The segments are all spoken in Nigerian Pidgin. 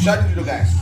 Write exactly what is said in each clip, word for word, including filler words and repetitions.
Share the video, guys.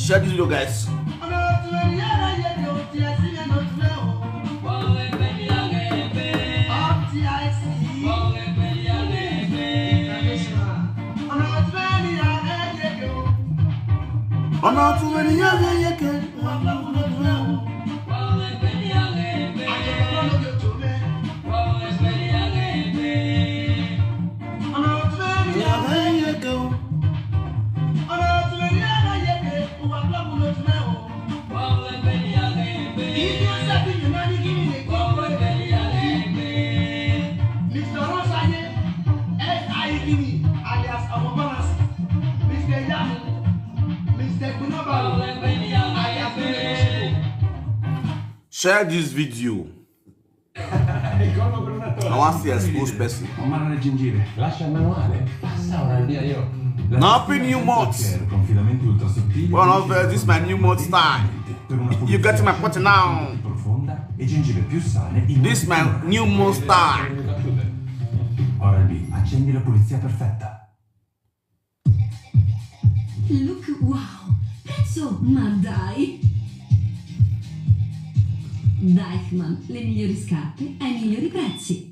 Share this video, guys. Ọ̀nà ọ̀tún ẹni yá lẹ́yẹ kẹ́. Share this video. I want to see expose person. Omar Gengive, lascia il manuale. Passa ora il mio io. Nothing new months. Confilamenti ultra sottili. Well, of, uh, this is my new month style. You get my foot now. Profonda e gengive più sane. This is my new month style. Oral-B, accendi la pulizia perfetta. Look wow, prezzo, ma dai! Deichmann, le migliori scarpe ai migliori prezzi.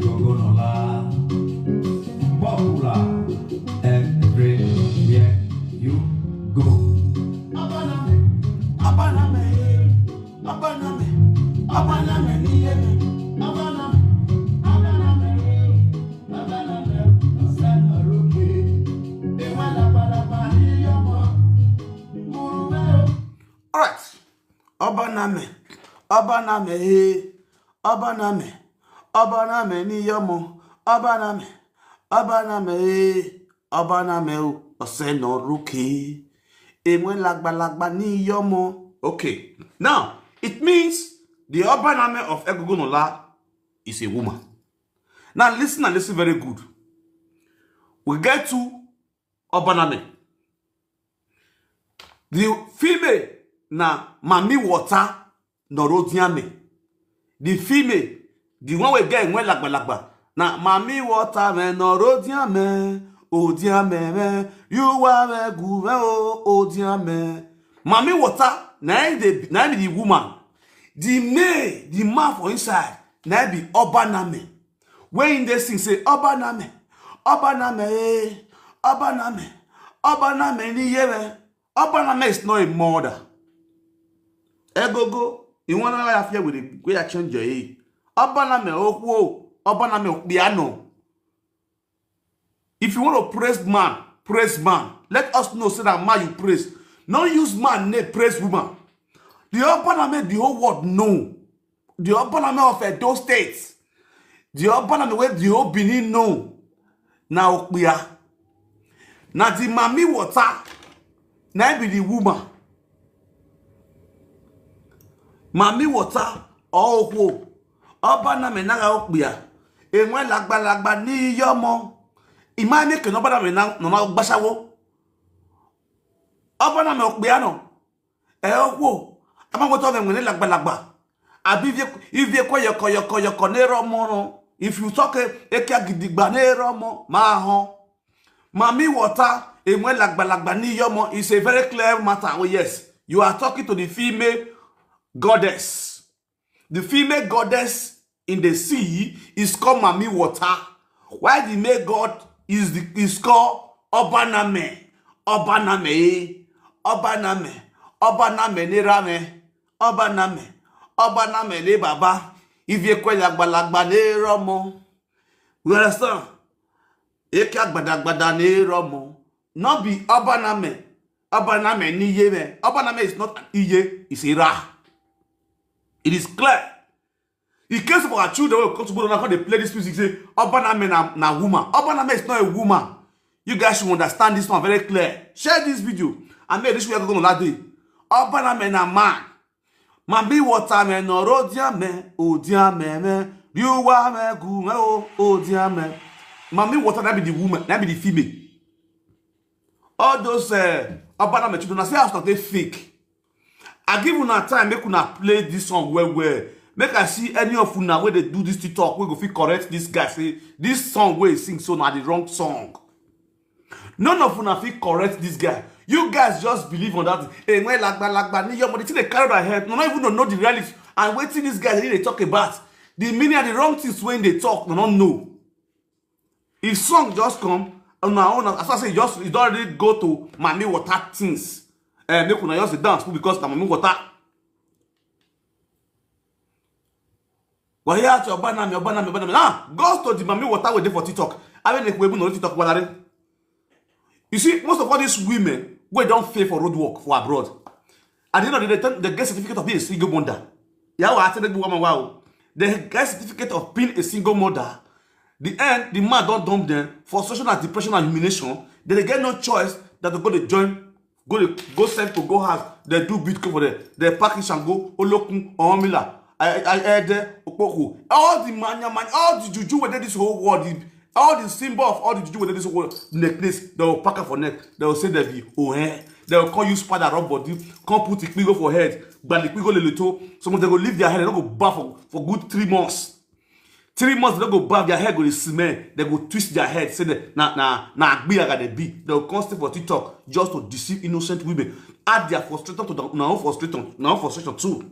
Gonola. Popular everywhere you go. Abaname, Abaname, Abaname, Abaname, Abaname, Abaname, Abaname, Abaname, Abaname, All right. Abaname, Abaname, eh. Abaname, Abaname, niyomo. Abaname, Abaname, eh. Abaname, o, ose no ruki. Enwe lagba lagba niyomo. Okay. Now, it means the Abaname of Egungun Ola is a woman. Now, listen and listen very good. We get to Abaname. The female na Mami Water Norodiame. The female, the one wey get Enwe lagbalagba, na Mami Water me Norodiame, Odiame me, you are me, Gume o, Odiame. Mami Water, na im dey, na im be the woman. The male, the man for inside, na im be Abaname. Wey im dey sing say, Abaname, Abaname, eh, Abaname, Abaname, ni yere. Abaname is not a mother. Egogo, you wanna have here with the way I change your eh. Abaname, oh, whoa, Abaname, piano. If you want to praise man, praise man. Let us know, say that man you praise. No use man name, praise woman. The Abaname, the whole world know. The Abaname of Edo State. The Abaname wey the whole Benin know. Na Okpia. Na the Mami Water. Na be the woman. Mami Water. Oh, oh. Abaname na Okpia. Enwe lagba lagba niyomo. Ima make no Abaname na, no na gbashawo. Abaname Okpia no. Eh, oh, oh. Ama go to them when lagba lagba. Abi if you, if you call your, call your, call your, call your, if you talk, eh, ekia gidigba nero mo, ma ho. Mami Water, Enwe lagba lagba niyomo, is a very clear matter. Oh, yes. You are talking to the female goddess. The female goddess in the sea is called Mami Water. Why the male god is the, is called Abaname? Abaname, eh? Abaname, Abaname ni rame, Abaname, Abaname ni baba. If you call lagba lagba ni romo. You understand? Eke agbadagbada ni romo. Not be Abaname. Abaname ni ye me. Abaname is not an iye, it's a ra. It is clear. In case of our children wey come to Bodo now, come dey play this music, say Abaname na, na woman. Abaname is not a woman. You guys should understand this one very clear. Share this video and make this way go on that day. Abaname na man. Mami Water me no rodia me, odia me me, riuwa me gu me o, odia me. Mami Water, that be the woman, that be the female. All those, uh, Abaname children, I say house na dey fake. I give una time, make una play this song well well. Make I see any of una wey dey do this TikTok, wey go fit correct this guy, say this song wey he sing so na the wrong song. None of una fit correct this guy. You guys just believe on that. Enwe lagba lagba ni your money. Till they carry their head. No, not even know the reality. And wetin this guy really dey talk about. The meaning of the wrong things wey dey talk, no, no know. If song just come, una own, as I say, just, it don already go to Mami Water things. Eh, make una just dey dance because na Mami Water. But here at your Abaname, Abaname, Abaname. Now, goes to the Mami Water wey dey for TikTok. I mean, we no TikTok walare. You see, most of all these women wey don fail for road work for abroad, at the end of the day, they get certificate of being a single mother. Yeah, wa ati de woman wow. They get certificate of being a single mother. The end, the man don dump them, frustration and depression and humiliation. Then they get no choice than to go dey join, go dey, go send to go house. They do Bitcoin for them. They package and go Olokun, Omila, I, I, I, Ede, Okpoko. All the manya, man, all the juju wey dey this whole world, the, all the symbol of all the juju wey dey this whole world, necklace, they will pack am for neck. They will say they be Ohe. They will come use powder rub body, come put Ikpigo for head, but Ikpigo leleto. Some of them go leave their head, they no go bath for, for good three months. Three months, they no go bath, their hair go dey smell. They go twist their head, say that na, na, na Agbiyaga they be. They will come stay for TikTok just to deceive innocent women. Add their frustration to the, na own frustration, na own frustration too.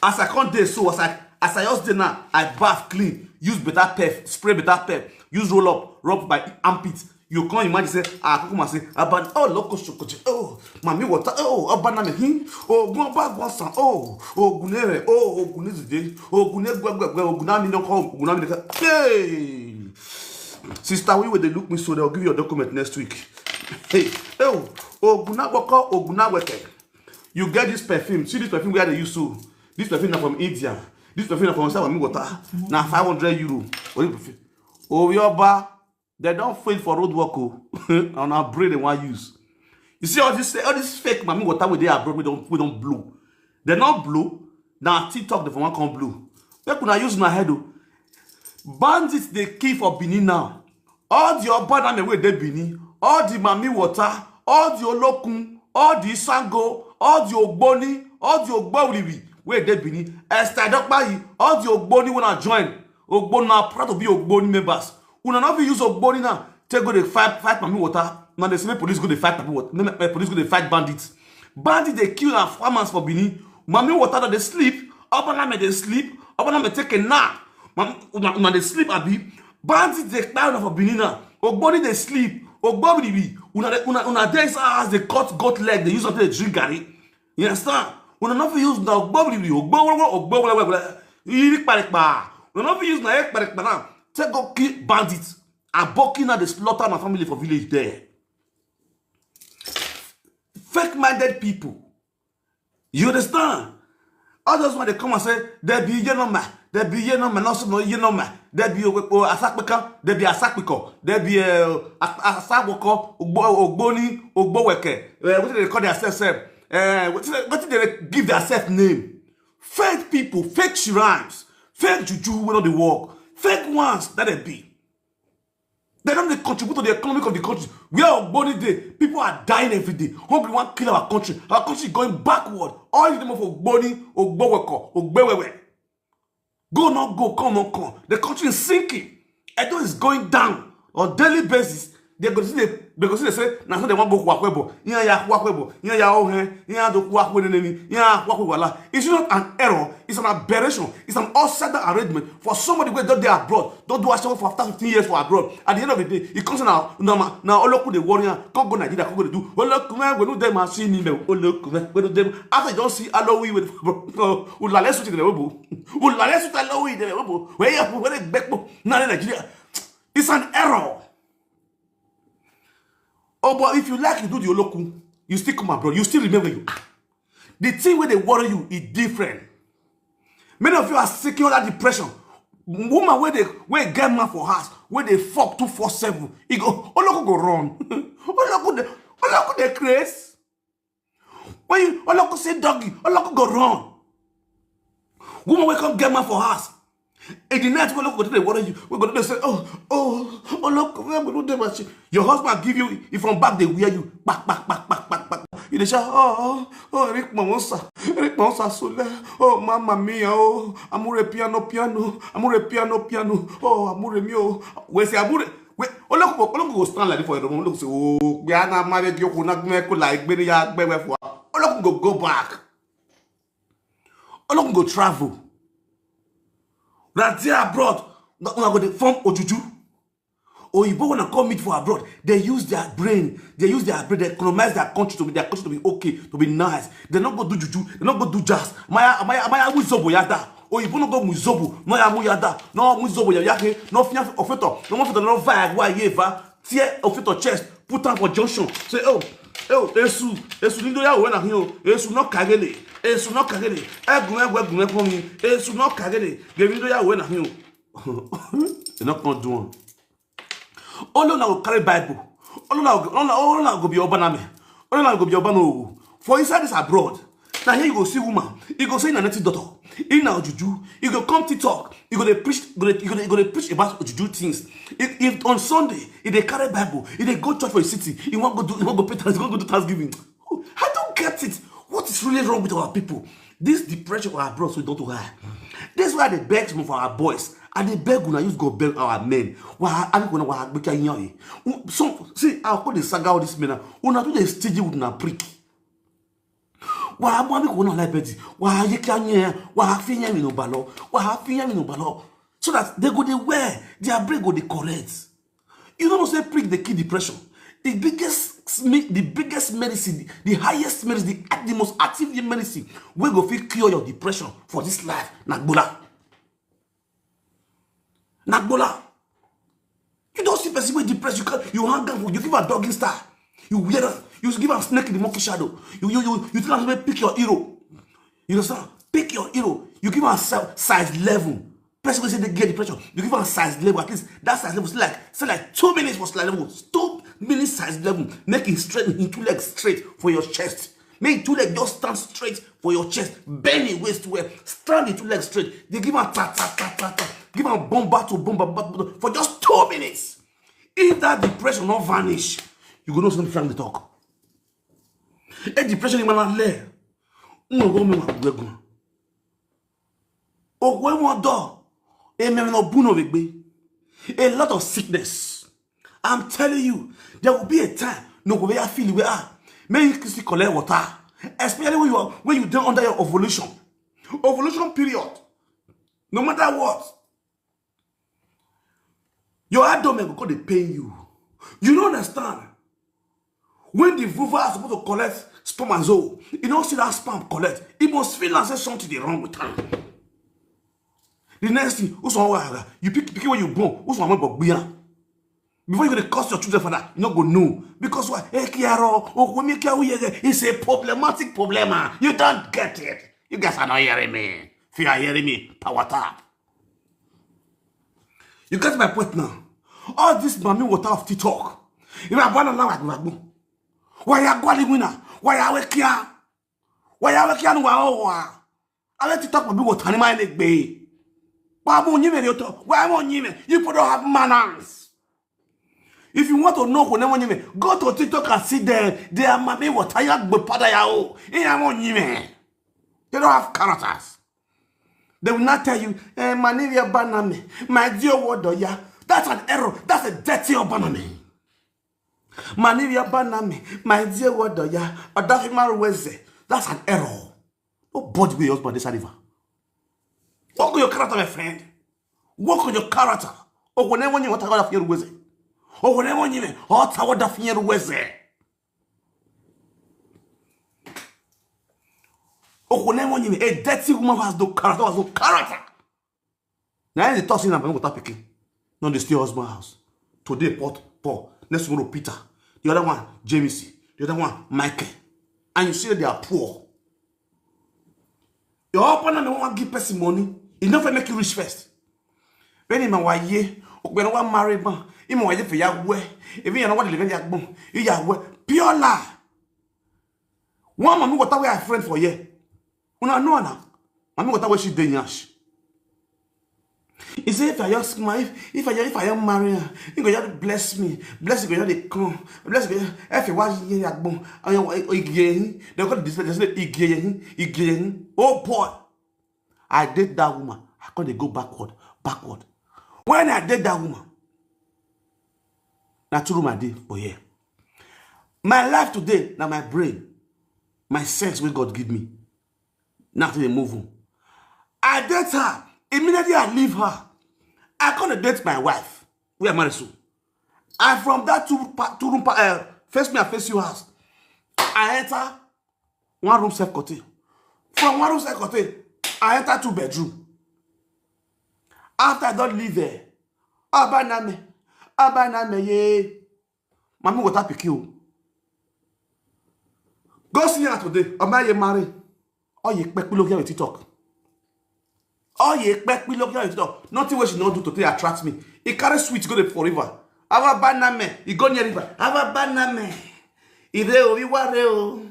As I come dey so, as I, As I just dey now, I baff clean, use better pef, spray better pef, use roll up, rub my armpit. You come imagine say, ah, come and say, aban, oh, loco chocoche, oh, mami water, oh, abaname, hmm, oh, go back one sound, oh, oh, gunere, oh, oh, gunizide, oh, gune gwegwegwe, oh, gunami no come, gunami no come. Hey, sister, we will they look me so they'll give you your document next week. Hey, oh, oh, gunawoko, oh, gunaweke. You get this perfume. See this perfume where they use so. This perfume na from India. This perfume na from Sawa Water. Na five hundred euro. Only perfume. Oyoba, they don't fail for road work. Oh. On our brain they want use. You see all this all this fake mami water with they abroad we don't we don't blow. They not blow. Now TikTok the one can blow. Make una use my head. Oh. Bandits they kill for Benin now. All the Obaname wey dey Benin, all the Mami Water, all the Olokun, all the Isango, all the Ogboni, all the Ogbowiriwiri wey dey Benin, Esther Adepayi, all the Ogboni wey na join, Ogboni na proud to be Ogboni members. Una no fit use Ogboni now take go dey fight fight Mami Water. Na dey say make police go dey fight Mami Water, make make police go dey fight bandits. Bandits dey kill our farmers for Benin. Mami Water don dey sleep, Obaname dey sleep, Obaname take a nap. Mam- una una dey sleep abi? Bandits dey kpai una for Benin now. Ogboni dey sleep, ogbobiribi. Una dey- una una dey inside house dey cut goat leg dey use am take dey drink garri. You understand? Una no fit use na ogbobiribi, ogbowolowo, ogbowolowo, irikparikpa. Una no fit use na ekparikpa now take go kill bandits. Aboki now dey slaughter na family for village there. Fake minded people. You understand? All those when they come and say, they be Yenoma, they be Yenoma, not so no Yenoma, they be Asakpika, they be Asakpiko, they be uh, Asaboko, Ogboni, Ogboweke, uh, what do they call themselves? Uh, what, do they, what do they give themselves name? Fake people, fake shrines, fake juju, we know the work, fake ones that they be. They don't dey contribute to the economic of the country. Where Ogboni dey, people are dying every day. Hungry wan kill our country. Our country is going backward. All you know for Ogboni, Ogboweko, Ogbewewe. Go not go, come not come. The country is sinking. Edo is going down on daily basis. They go see they, they go see they say, now so they want go Kwakwebo. Yeah, yeah, Kwakwebo. Yeah, yeah, oh, hey. Yeah, the Kwakwe name. Yeah, Kwakwewala. It's not an error. It's an aberration. It's an upside down arrangement for somebody who don't dey abroad. Don't do us for after fifteen years for abroad. At the end of the day, it comes now. Now, now, Oloku dey worry. Come go Nigeria. Come go dey do. Oloku, man, we no dey machine me. Oloku, man, we no dey. After you don't see Alowi with Ulale suit in the Webo. Ulale suit Alowi in the Webo. Where you where they back now Nigeria. It's an error. Oh, but if you like, you do the Oloku, you still come abroad, you still remember you are. The thing where they worry you is different. Many of you are seeking all that depression. Woman where they where get man for house, where they fuck two four seven. He go, Oloku go run. Oloku the Oloku the craze. When you Oloku say doggy, Oloku go run. Woman wey come get man for house. In the night, Oloku go dey worry you. We go dey say, oh, oh, Oloku, where we no dey machine. Your husband give you, if from back they wear you, back, back, back, back, back, back. You dey shout, oh, oh, oh, Eric Monsa, Eric Monsa Sule, oh, Mamma Mia, oh, Amure piano, piano, Amure piano, piano, oh, Amure mio. We say Amure, we Oloku, Oloku go stand like this for your room. Oloku say, oh, we are not married, you could not make like Benny Yagbe for. Oloku go go back. Oloku go travel. Na there abroad, una go dey form ojuju. Oyibo when I come meet for abroad, they use their brain, they use their brain, they economize their country to be their country to be okay, to be nice. They no go do juju, they no go do jazz. Maya, maya, maya, we zobo yada. Oyibo no go muzobo, no ya mu yada, no muzobo ya yake, no fian ofeto, no ofeto no vibe wa yeva. Tear Ofito chest, put am for junction. Say, oh, oh, Esu, Esu nindo ya we na hin o. Esu no kagele. Esu no kagele. Egun egun egun egun mi. Esu no kagele. Gemi nindo ya we na hin o. They not gonna do one. Only now go carry Bible. Only now go, only now go be Obaname. Only now go be Obano. For inside this abroad, now here you go see woman. You go say na native daughter. In now juju. You go come to talk. You go dey preach. You go dey, you go dey, you go dey preach about juju things. If, if on Sunday, if they carry Bible, if they go church for the city, you want go do, you want go pay thanks, you want go do Thanksgiving. I don't get it. What is really wrong with our people? This depression for our bros we don't high. This is why they beg some of our boys. And they beg una use go beg our men. Why are we gonna why we can hear you? So see, I'll put the saga all this men. Una do they stingy with una prick. Wa mo mi ko na life bed. Wa ye ka yen, wa fi yen mi no balo. Wa fi yen mi no balo. So that they go dey well, their brain go dey correct. You don't know say prick dey kill depression. The biggest me- the biggest medicine, the highest medicine, the, the most active medicine wey go fit cure your depression for this life na gbola. Na gbola. You don see person wey depressed, you can you hang am, you give am doggy style, you wear am, you give am snake in the monkey shadow, you you you you tell am say pick your hero, you understand, pick your hero, you give am si- size eleven. Person wey say dey get depression, you give am size eleven, at least that size eleven still like still like two minutes for size eleven, two minutes size eleven, make him straight him two legs straight for your chest. Make two legs just stand straight for your chest. Bend your waist well. Stand the two legs straight. They give am ta ta ta ta ta. Give am bomba to bomba, bomba to bomba for just two minutes. If that depression not vanish, you go know something from the talk. A depression in my land. No go me my gbegun. Ogwe won do. E me no buno begbe. A lot of sickness. I'm telling you, there will be a time no go where feel where ah, may you still collect water, especially when you are when you down under your ovulation, ovulation period. No matter what, your abdomen will go dey pain you. You don't understand. When the vulva is supposed to collect spermazole, you don't see that sperm collect. It must feel like say something dey wrong with am. The next thing, who's on wahala? You pick pick where you born, who's on my bog? Before you go dey curse your children, father, you no go know. Because why? Ekiaro, Okwumikia Uyege is a problematic problema. You don't get it. You guys are not hearing me. If you are hearing me, power tap. You get my point now. All this mami water of TikTok. If I want to laugh at my boom. Why you going winner? Why you wakia? Why you wakia? Why? I let TikTok mami water in my leg bay. Babu nyime yoto. Why won't nyime? You put don't have manners. If you want to know who never nyime, go to TikTok and see them. They are mami water. You go pada yao. They don't have characters. They will not tell you, eh, Manivia Banami, my dear word, oh, yeah. That's an error. That's a dirty Obanami. Manivia Banami, my dear word, oh, yeah. Adafi Maruweze. That's an error. Nobody will your husband this river. Work on your character, my friend. Work on your character. Or whenever you want to go after your way. Or whenever you may, or Tawa Dafian Weze. Or whenever you may, a dirty woman who has no character, has no character. Now the tossing and go tap again. No, they stay husband house. Today, Port, Paul. Next tomorrow, Peter. The other one, James. The other one, Michael. And you see that they are poor. Your husband and wan give person money. E no fit make you rich first. When him wa ye, when wan marry man, him wa ye for ya we. If you no want to live in ya gbon, you ya we. Pure lie. One mami water wey I friend for here. Una know na. Mami water wey she dey yansh. He say if I just smile, if if I if I am marry her, he go just bless me. Bless go just dey come. Bless go just if you watch here agbon, and you igiyehin. They call this person igiyehin, igiyehin. Oh boy, I date that woman. I can't go backward, backward. When I date that woman, na two room I dey for here. My life today, na my brain, my sense wey God give me. Nothing dey move on. I date her. Immediately I leave her. I come dey date my wife. We are married so. I from that two pa- two room pa- uh, face me and face you house. I enter one room self contain. From one room self contain, I enter two bedroom. After I don leave there, abaname, abaname ye. Mami water pikin o. Go see her today. Omaye marry. Oye pepi look here with TikTok. Oye pepi look here with TikTok. Nothing wey she no do today attract me. E carry sweet go dey for river. Ava baname. E go near river. Ava baname. Ide obi ware o.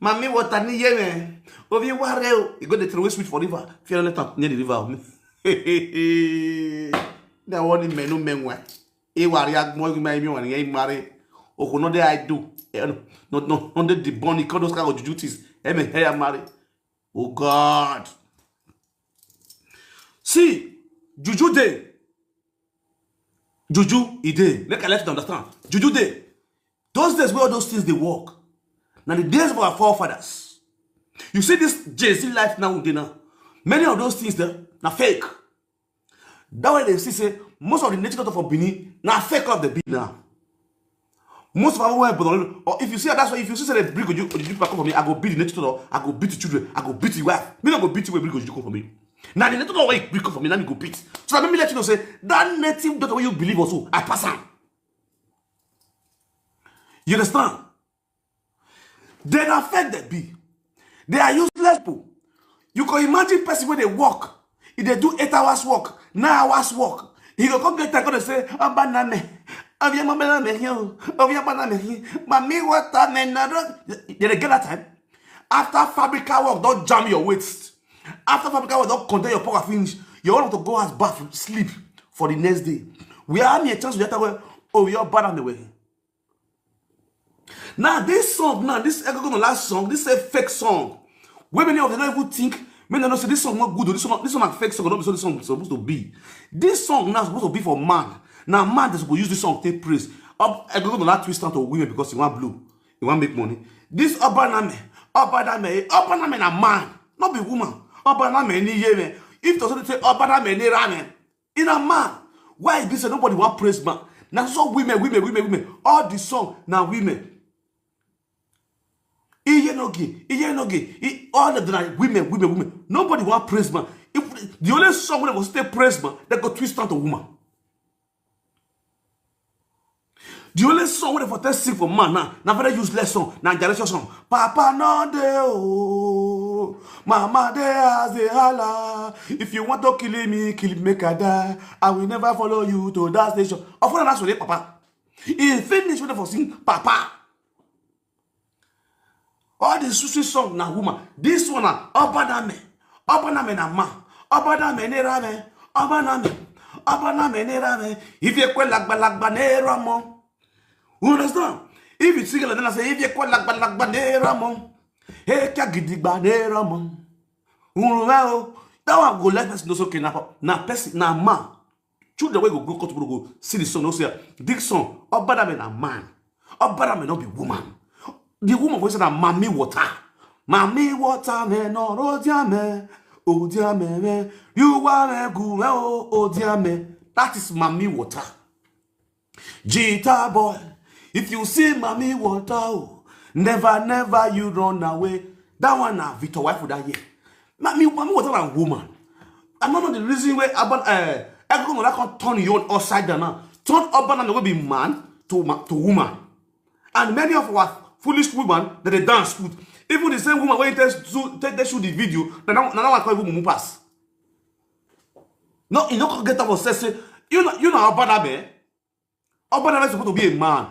Mami water ni ye me. Obi ware o. E go dey throw away sweet for river. Fear let am near the river. Na one menu menwa. E wari agmo mi mi wari e mare. Oko no dey I do. Eh, no no no no dey the born e call those kind of juju things. E me hair mare. Oh God. See, juju dey. Juju e dey. Make I let you understand. Juju dey. Those days where all those things dey work. Now the days of our forefathers. You see this Jay-Z life now, dey now. Many of those things there na fake. That way they see say most of the native doctor for Benin na fake of the be now. Most of our way, or if you see that's why if you see say they bring Oju Ojuju come for me, I go beat the native doctor, I go beat the children, I go beat the wife. Me no go beat you, wey bring Ojuju come for me. Now the native doctor wey bring come for me, now me go beat. So let me let you know say that native doctor wey you believe also, I pass am. You understand? They na fake they be. They are useless people. You can imagine person wey dey work. If they do eight hours work, nine hours work, he go come get time come dey say, "Oba na me, Obi Oba na me here, Obi Oba na me here, but me water me na." They dey get that time. After fabrica work don jam your waist, after fabrica work don contain your power finish, you want to go house bath sleep for the next day. We are me a chance we have to, "Oh, your banner me way." Now this song, now this Egungun last song, this is a fake song. Wey many of them don't even think, many don't know say this song not good, or this one, this one na fake song, not so this song is supposed to be. This song now supposed to be for man. Now man is supposed to use this song to take praise. Up Egungun last twist am to women because he want blue, he want make money. This Oba na me, Oba na me, Oba na me na man, not be woman. Oba na me ni ye me. If to say Oba na me ni ra me, in a man, why is this? Nobody want praise man. Now so women, women, women, women. All the song now women. Iye no gay, iye no gay. I- All of them are women, women, women. Nobody want praise man. If the only song wey go stay praise man, they go twist am to woman. The only song wey for test sing for man now, na very useless song, na generation song. Papa no dey oh, mama dey as dey holla. If you want to kill me, kill me, make I die. I will never follow you to that station. Of course, that's what papa. He finish with for sing papa. All the sweet song na woman. This one na Oba na me. Oba na me na ma. Oba na me ni ra me. Oba na me. Oba na me ni ra me. If you quit lagba lagba ni ra mo. You understand? If you sing it like that, I say, "If you quit lagba lagba ni ra mo. Hey, kya gidigba ni ra mo." That one go let person know say, okay, na, na person, na man. Children wey go grow come tomorrow go see the song, no say, "This song, Oba na me na man. Oba na me no be woman." The woman wey say na mami water. Mami water me no rodia me, odia me me, you are me gu me o, odia me. That is mami water. Jita boy, if you see mami water, oh, never, never you run away. That one na Victor wife that year. Mami, mami water na woman. I don't know the reason why Oba, uh, Egungun can turn you on upside down now. Turn Oba na wey be man to ma- to woman. And many of our foolish women that they dance with. Even the same woman wey take shoot, take, take shoot the video, na now na now I call even mumu pass. No, you no come get up for say, say, you know, you know how bad I be. Oba na me supposed to be a man,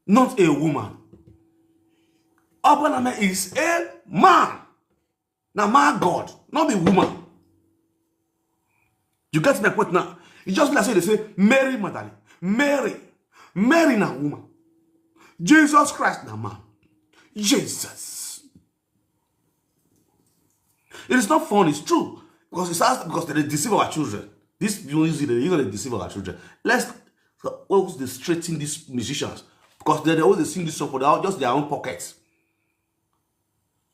not a woman. Oba na me is a man. Na man God, not be woman. You get my point now? It's just like say they say Mary Magdalene. Mary. Mary na woman. Jesus Christ na man. Jesus. It is not fun, it's true. Because it's us, because they deceive our children. This music, they use to deceive our children. Let's always dey straighten these musicians. Because they, they always sing this song for their, just their own pockets.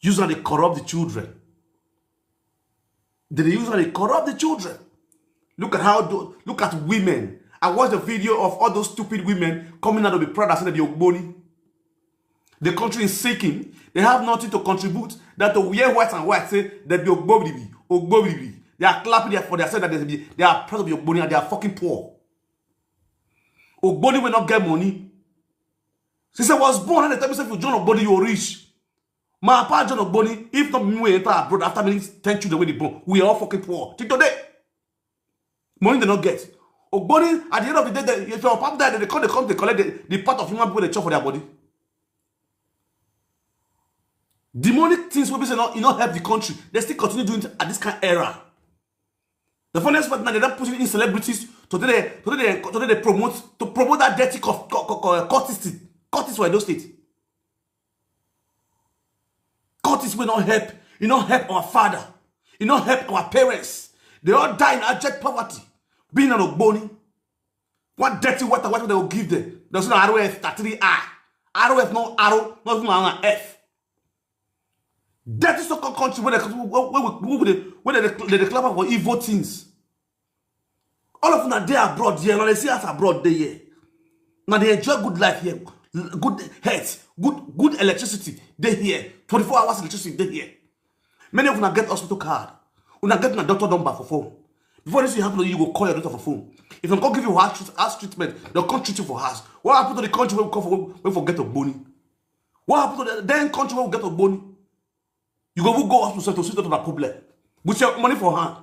Use how they corrupt the children. They dey use how they corrupt the children. Look at how do, look at women. I watched a video of all those stupid women coming out of the proud and say they be Ogboni. The country is sinking. They have nothing to contribute than to wear white and white. Say they be Ogboni, Ogboni. They are clapping there for themselves that they be they are proud of Ogboni and they are fucking poor. Ogboni will not get money. Since I was born, and they tell me say if you join Ogboni, you're rich. My papa join Ogboni, if not me, we enter abroad after many ten children wey dey born. We are all fucking poor till today. Money they not get. Ogboni, at the end of the day, they, if your papa die, they come, they come, they collect the, the part of human people they chop for their body. Demonic things will be say no, you not help the country. They still continue doing it at this kind of era. The funniest part now, they don't put in celebrities to they, to they, to they promote to promote that dirty co- co- co- co- cultist, cultist for Edo State. Cultist will not help. You not help our father. You not help our parents. They all die in abject poverty. Being an Ogboni. What dirty water, what they will give them? There's no R O F thirty-three R. R O F no arrow, not even an F. Dirty so-called country where they, where, where, where, where they, where they, they, they clap for evil things. All of them are there abroad here. Now they see us abroad, they here. Now they enjoy good life here. Good health, good, good electricity, they here. Twenty-four hours electricity, they here. Many of them get hospital card. Una get a doctor number for phone. Before this thing happen, you go call your doctor for phone. If dem come give you house treat-, house treatment, dem come treat you for house. What happened to the country where we come from, where we get Ogboni? What happened to the then country where we get Ogboni? You go, go hospital to see doctor, na problem. With your money for hand,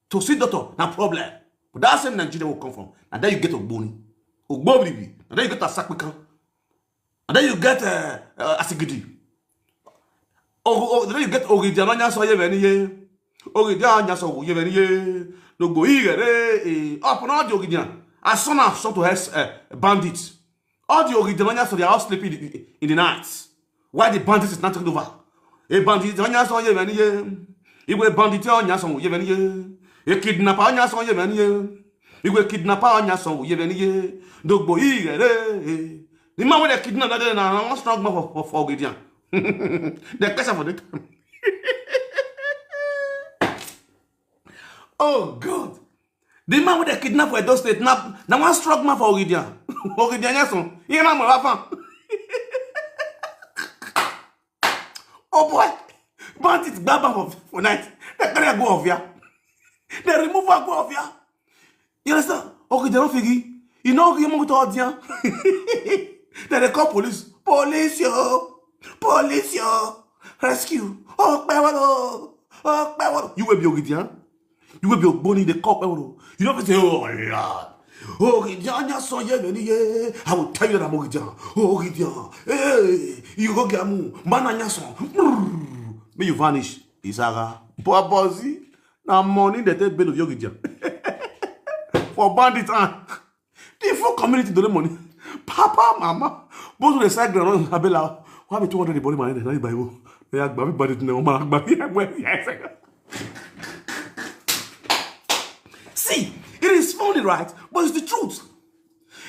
to see doctor, na problem. But that same Nigeria will come from. And then you get Ogboni. Ogbobiribi. And then you get Asakpikan. And then you get uh, uh, Asigidi. Oh, oh, then you get Ogidian Anyaso Yeveniye. Ogidian Anyaso Yeveniye. No go igere. Eh, up on all the Ogidian. As soon as sort to has uh, bandits. All the Ogidian Anyaso, they are all sleeping in the, in the night. Why the bandits is not taking over? A bandit Anyaso Yeveniye. Igwe bandit Anyaso Yeveniye. A kidnapper Anyaso Yeveniye. Igwe kidnapper Anyaso Yeveniye. Dogbo igere. The man wey dem kidnap that day na one strong man for, for, for Ogidian. Dem catch am for the time. Oh God. The man wey dem kidnap for Edo State na, na one strong man for Ogidian. Ogidian Anyaso. Ihe na mara fam. Oh boy. Bandits gbab am for, for night. Dem carry am go Ovia. Dem remove am go Ovia. You understand? Okay, they don't figure. You know, you move to Odia. Then they call police. Police, yo. Police, yo. Rescue. Oh, Pewalo. Oh, Pewalo. You will be Ogidian. You will be Ogboni. They call Pewalo. You don't say, "Oh, Lord. Ogidian, Anyaso Yeveniye." I will tell you that I'm Ogidian. Ogidian. Hey, you go get mu. Man, Anyaso. May you vanish. Isaga. Poor bossy. Na money they take bail of Yogi Jam. For bandit, ah. The full community donate money. Papa, mama, both of the side ground, Abela, why be two hundred the body money? Now you buy one. They are baby bandit now, man. Yes. See, it is funny, right? But it's the truth.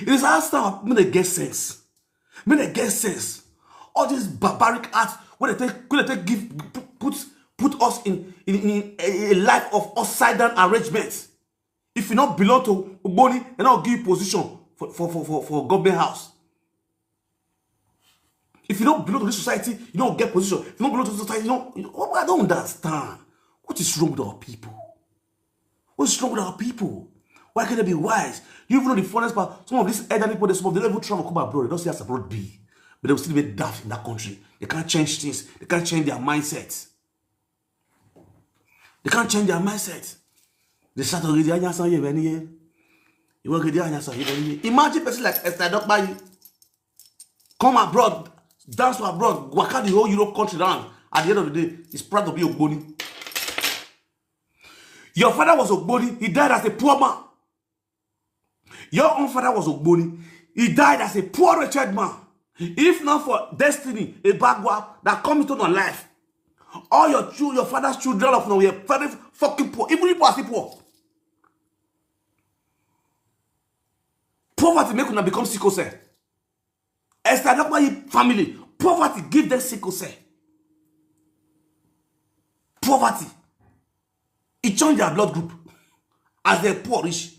It is our style. Make they get sense. Make they get sense. All these barbaric acts, when they take, when they take give, put, put, put us in, in, in a, a life of upside down arrangements. If you not belong to Ogboni, they not give you position for, for, for, for, for government house. If you don't belong to this society, you don't get position. If you don't belong to society, you don't, you don't, I don't understand. What is wrong with our people? What's wrong with our people? Why can't they be wise? You even know the funniest part, some of these elderly people, they, some of them don't even travel come abroad. They don't see as abroad be. But they will still be daft in that country. They can't change things. They can't change their mindset. They can't change their mindset. They start to read the Anyaso Yeveniye. You want to get the Anyaso Yeveniye. Imagine person like Esther Adedayo. Come abroad, dance for abroad, waka the whole Europe country round. At the end of the day, he's proud to be Ogboni. Your father was Ogboni. He died as a poor man. Your own father was Ogboni. He died as a poor, wretched man. If not for Destiny Ebagwa that come into my life, all your chil-, your father's children of now were very fucking poor. Even if you are still poor. Poverty make una become sickle cell. Esther Adedayo family, poverty give them sickle cell. Poverty. It change their blood group. As they poor reach,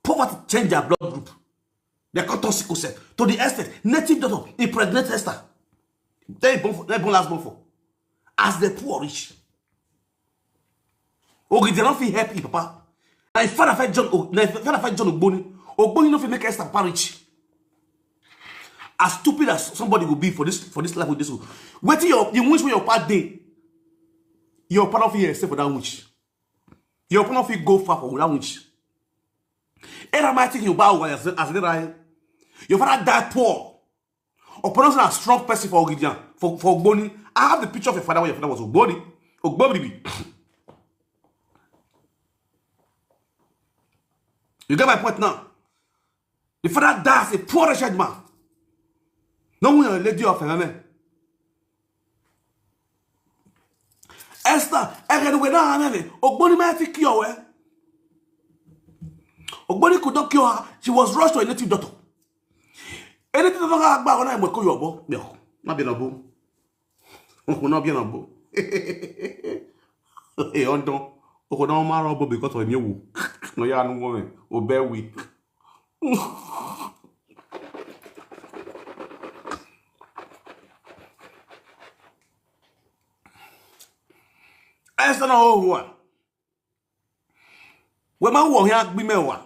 poverty change their blood group. They come turn sickle cell. To the extent, native doctor impregnate Esther. They born for, they born last born for. As they poor reach. Ogidian no fit help him papa. Na him father fight John O-, na him father fight John Ogboni. Ogboni no fit make Esther papa rich. As stupid as somebody will be for this, for this life with this one. Wetin your, the wish wey your papa dey, your papa no fit excel for that wish. Your papa no fit go far for that wish. Era ma think you bow as, as the right. Your father die poor. Oponoso na strong person for Ogidian, for, for Ogboni. I have the picture of your father when your father was Ogboni. Ogboni. You get my point now? The father dies a poor wretched man. No one lady of him. Esther, again, we now, Ogboni might take care of her. Ogboni could not cure her. She was rushed to a native doctor. Anything that I buy when I call your boy, no, not be no boy. No be no boy. Hey, on don. Oko don ma robo because of you. No ya no woman. Obey we. Esa na ohuwa. We ma wo hia gbi mewa.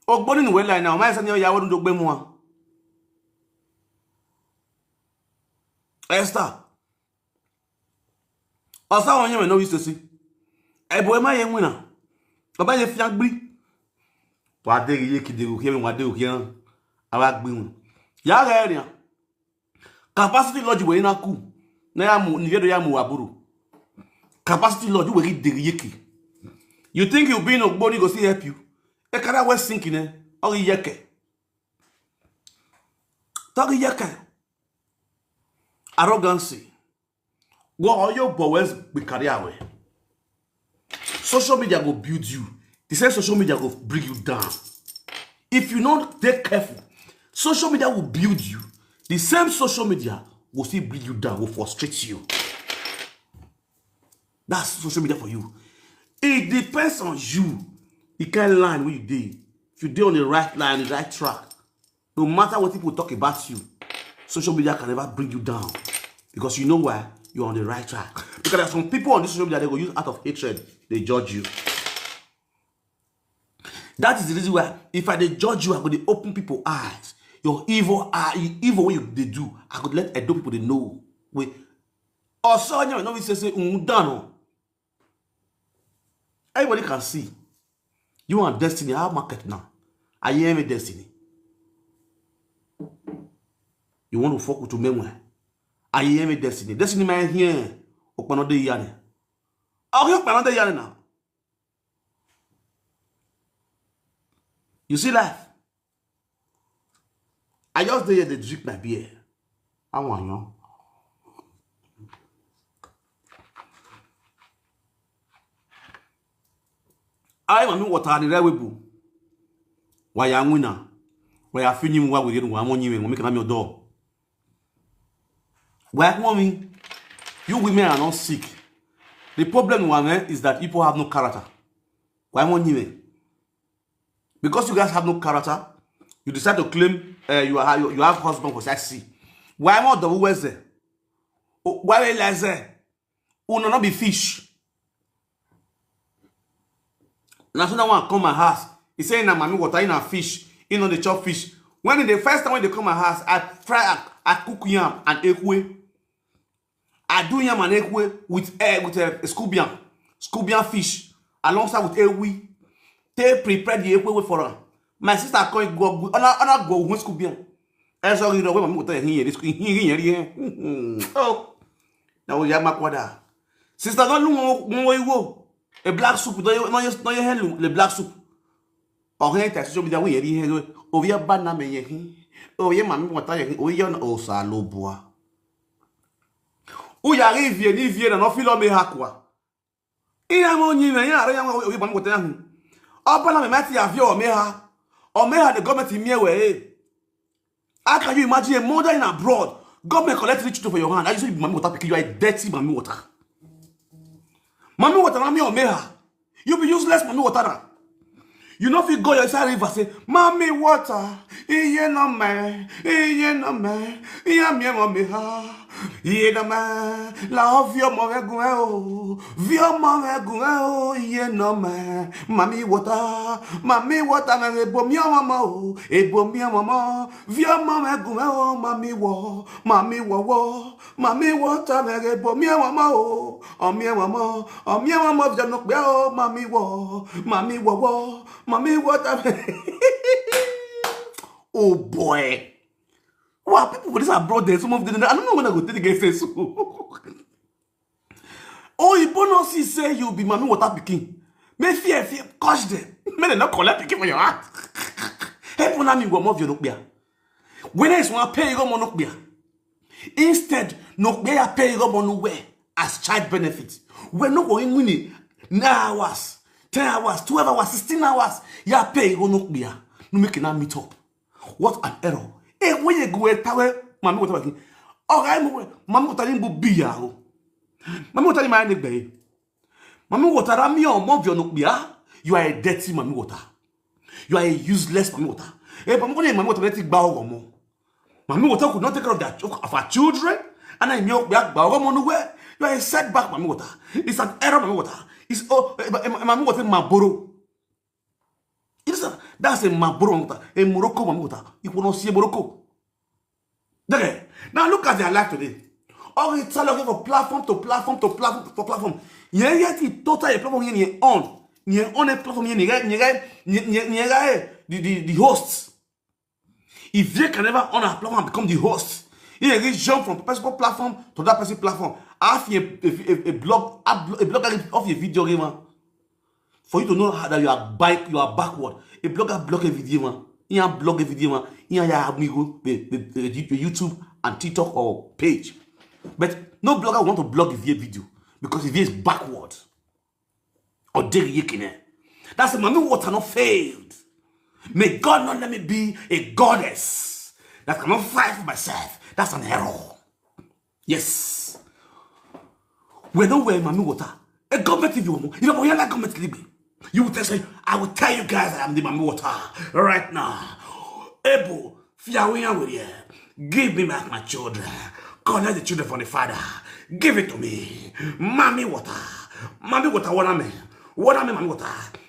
Ogboni ni we line now. Ma esa ni o ya wo do gbe mu a. Esther. Osa won yen no wi sesi. E bo e ma ye nwina. Oba ye fia gbi. Wa de ye ki de ru ki e wa de ru ki an. Awa gbi won. Ya ga area. Capacity lodge we na ku. Na ya mu ni vedo ya mu aburu. Capacity lodge we ki de ye ki. You think you being Ogboni go see help you? E kara we sink ne. O ye ke. Talk yeke. Arrogancy. Go all your boys be career away. Social media go build you. The same social media go bring you down. If you not take careful, social media will build you. The same social media will still bring you down, will frustrate you. That's social media for you. It depends on you. The kind line where you dey. If you dey on the right line, the right track, no matter what people talk about you, social media can never bring you down. Because you know why? You're on the right track. Because there are some people on this social media, they go use out of hatred, they judge you. That is the reason why if I dey judge you, I go dey open people eyes. Your evil eye, evil way you dey do, I go let Edo people dey know. Wait, also, you know, we say say, "Mm, done." Everybody can see. You and Destiny have market now. I hear me, Destiny. You want to fuck with Umemwe. I hear me, Destiny. Destiny, my here. Okpano de yane. Oh, you Okpano de yane now. You see life. I just dey here dey drink my beer. I want you. I want me water and the red webu. Why ya nwina? Why ya fini wa we wa mo nyi we make na me odo. Why want me? You women are not sick. The problem one, eh, is that people have no character. Why want you? Because you guys have no character, you decide to claim, uh, you are you, you have husband for sexy. Why more double where's there? Why we lazy? Una not be fish. Now so that one come my house. He say na mami water in a fish. He know the chop fish. When the first time when they come my house, I fry, I, I cook yam and ekwe. I do yam and ekwe with, eh, with, eh, scubian, scubian fish, alongside with ewi. They prepare the ekwe for her. My sister can't go, go, ona, ona go with scubian. Eh, sorry, no, when mami water here, this, here, here, here. Oh, now we have my quarter. Sister, don't look more, more you go. A black soup, no, you, no, you, no, you handle the black soup. Or here, social media, we here, here, over here, banana, me here. Oh, yeah, mami water here. Oh, yeah, no, oh, salobua. Uya rivie ni vie na no filo me ha kwa. Iya mo nyi me ya re ya mo wi ban ko te hu. Oba na me mati ya vie o me ha. O me ha the government mi e we. How can you imagine a mother in abroad? Government collect rich for your hand. Are you say mami water pikin? You are a dirty mami water. Mami water na me o me ha. You be useless mami water na. You no fit go your inside river say, "Mami water, iye no me, iye no me, iya mi mo me ha, iye no me." La ovio mo ve gun e o, vio mo ve gun e o, iye no me. Mami water, mami water me ebo mi o mo o, ebo mi o mo. Vio mo ve gun e o, mami wo, mami wo wo. Mami water me ebo mi o mo o. Omi e wa mo, omi e wa mo vya no pe o, mami wo, mami wo wo, mami water. Oh boy. Wow, people for this abroad there, some of them, I don't know when I go take the sense. Oh, you bonus is say you be mami water pikin. Me fear, fear, catch them. Me they not collect pikin for your heart. Help una mi go mo vya no pe. When is one pay go mo no pe. Instead, no be ya pay go mo no we as child benefit. We no go in winning nine hours, ten hours, twelve hours, sixteen hours. Ya pay go no be ya. No make na meet up. What an error. E we ye go e tawe mami water pikin. Oga mo mami water pikin bu bi ya o. Mami Water ni ma ne gbe. Mami Water ra mi o mo bi onu pia. You are a dirty Mami Water. You are a useless Mami Water. E ba mo ko ni Mami Water be ti gba oro mo. Mami Water could not take care of their of her children. And I mi o gba oro mo nuwe. You are a setback Mami Water. It's an error Mami Water. It's oh eh, eh, Mami Water ma boro. It's a, that's a Maboro Mami Water. A Morocco Mami Water. You will not see a Morocco. Okay. Now look at their life today. All the time looking for platform to platform to platform to platform. Yeah, yeah, the total a platform in your own. Your own a platform in your the, the, the hosts. If they can never own a platform and become the host, you can jump from personal platform to that person's platform. Have a, a, a, a blog, a, blo- a blog off your video game. For you to know how that you are back, you are backward. A blogger blog a video man. He a blog a video man. He a amigo with, with, with YouTube and TikTok or page. But no blogger want to blog a video because if he is backward or dig yikine. That's a Mami Water not failed. May God not let me be a goddess that cannot fight for myself. That's an error. Yes. We don't wear Mami Water. A government if you want. If you want government leave me. You will tell say, I will tell you guys I am the Mami Water right now. Ebo, Fiawiya with you. Give me back my children. Collect the children from the father. Give it to me. Mami Water. Mami Water, what am I? What am I, Mami Water?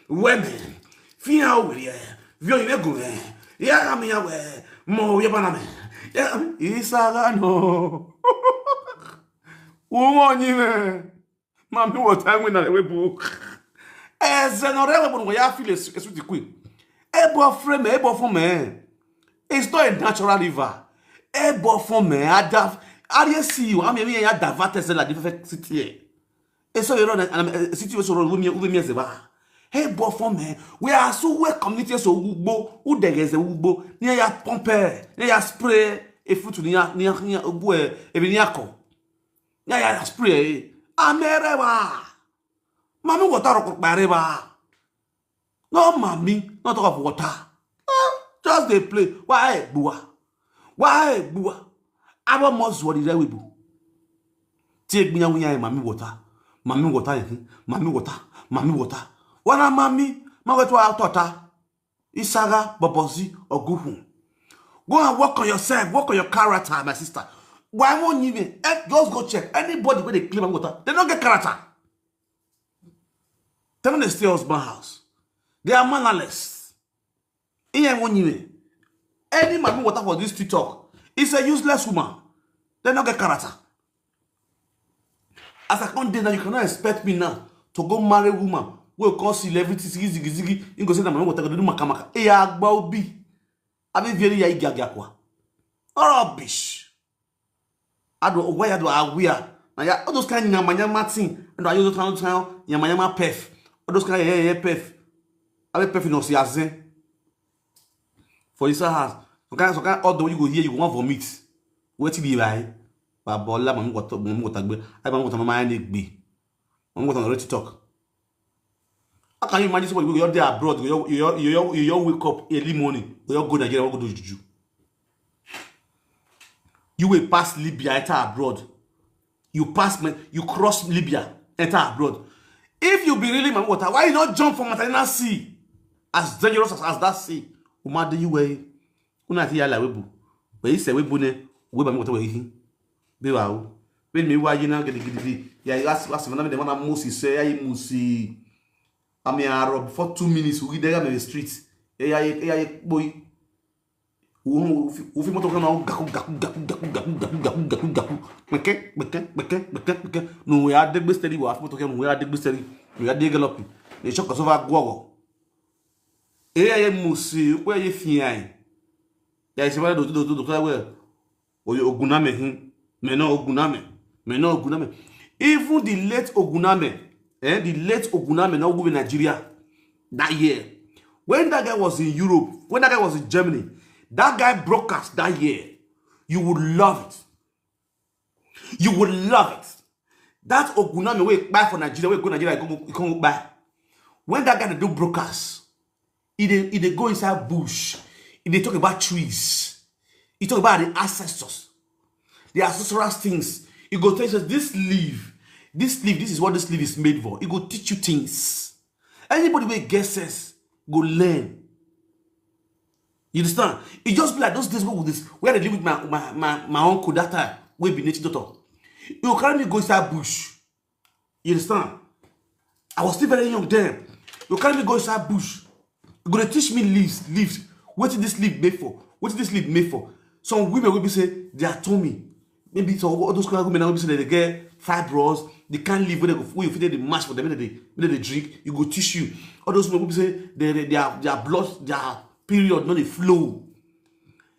Women. Fiawiya with you. Vio you go me. Ya mi ya we. Mo ya bana me. Ya isaga no. Umo ni me. Mami Water we na we bu. Eze no re we bu no ya feel a sweet queen. Ebo frame, ebo for me. It's not a natural river. Ebo for me. Adaf. Are you see you? I'm here. Adavate se la different city. Eso yero na na- eh, situation ro umi umi eze ba. Hey bo for me. We are so well community so ugbo udegeze ugbo. Ni ya pompe, ni ya spray e futu ni ya ni ya ni ya ugbo e ebi ni ya ko. Ni ya spray. Amere ba. Mami Water ro ko pare ba. No Mami, not talk of water. Eh, just dey play. Why gbua? Why gbua? Abo mo zuwa di rewe bu. Tie gbinya wunya e Mami Water. Mami Water yeki. Mami Water. Mami Water. Wana Mami, ma wetu a tota. Isaga, Bobozi, Oguhun. Go and work on yourself, work on your character, my sister. Why won't you even? Eh, just go check. Anybody where they claim Mami Water, they don't get character. They don't dey stay husband house. They are mannerless. Iye won't you? Any Mami Water for this TikTok is a useless woman. They don't get character. As I come there now, you cannot expect me now to go marry woman. We come see everything ziggy ziggy ziggy. You go say that Mami Water go do makamaka. Eya agba obi. Abi very ya igi agiakwa. Rubbish. Ado ogwa ya do awia. Na ya all those kind nyama nyama thing. And I use those kind of nyama nyama pef. All those kind of yeah yeah pef. Abi pef no si azen. For inside house. Some kind some kind all the way you go here you go want vomit. Wetin be by? Baba ola Mami Water Mami Water gbe. Ai Mami Water mama ya na gbe. Mami Water na ready to talk. How can you imagine somebody wey go just dey abroad, go just, you just, you just, you just wake up early morning, go just go Nigeria, go do juju? You will pass Libya, enter abroad. You pass, me- you cross Libya, enter abroad. If you be really Mami Water, why you not jump from Mediterranean Sea? As dangerous as, as that sea, Umade you way. Una ti yala webu. We ise webu ne, we Mami Water we hin. Be wa o. Be mi wa yina gidi gidi gidi. Ya ya as as na me de wana musi se ya yi musi. Ami aro before two minutes we dey on the street. Ya ya ya ya boy. Ufi ufi moto kana gaku gaku gaku gaku gaku gaku gaku gaku gaku. Meke meke meke meke meke. No we are degbe steady wa moto kana we are degbe steady. We are dey galloping. They shock us over gogo. E ya ye musi, ko ye fiai. Ya ise ba do do do do ka we. Oyo Oguname hin. Me no Oguname. Me no Oguname. Even the late Oguname, eh, the late Oguname no go Nigeria that year. When that guy was in Europe, when that guy was in Germany, that guy broke us that year. You would love it. You will love it. That Oguname wey buy for Nigeria, wey go Nigeria, go, go, go buy. When that guy dey do brokers, he dey he dey go inside bush. He dey talk about trees. He talk about the ancestors, the ancestral things. He go tell you say this leaf, This sleeve, this is what this sleeve is made for. It go teach you things. Anybody wey get sense go learn. You understand? E just be like those days wey we dey, wey I dey live with my, my, my, my uncle that time, wey be native doctor. He go carry me go inside bush. You understand? I was still very young then. You carry me go inside bush. You go dey teach me leaves, leaves. Wetin this leaf made for? Wetin this leaf made for? Some women wey be say their tummy, maybe some, all those kind of women wey be say they get fibroids, the kind leaf wey they go, wey you fit take dey mash for them, make they dey, make they dey drink, e go teach you. All those women wey be say they, they, their, their blood, their period no dey flow.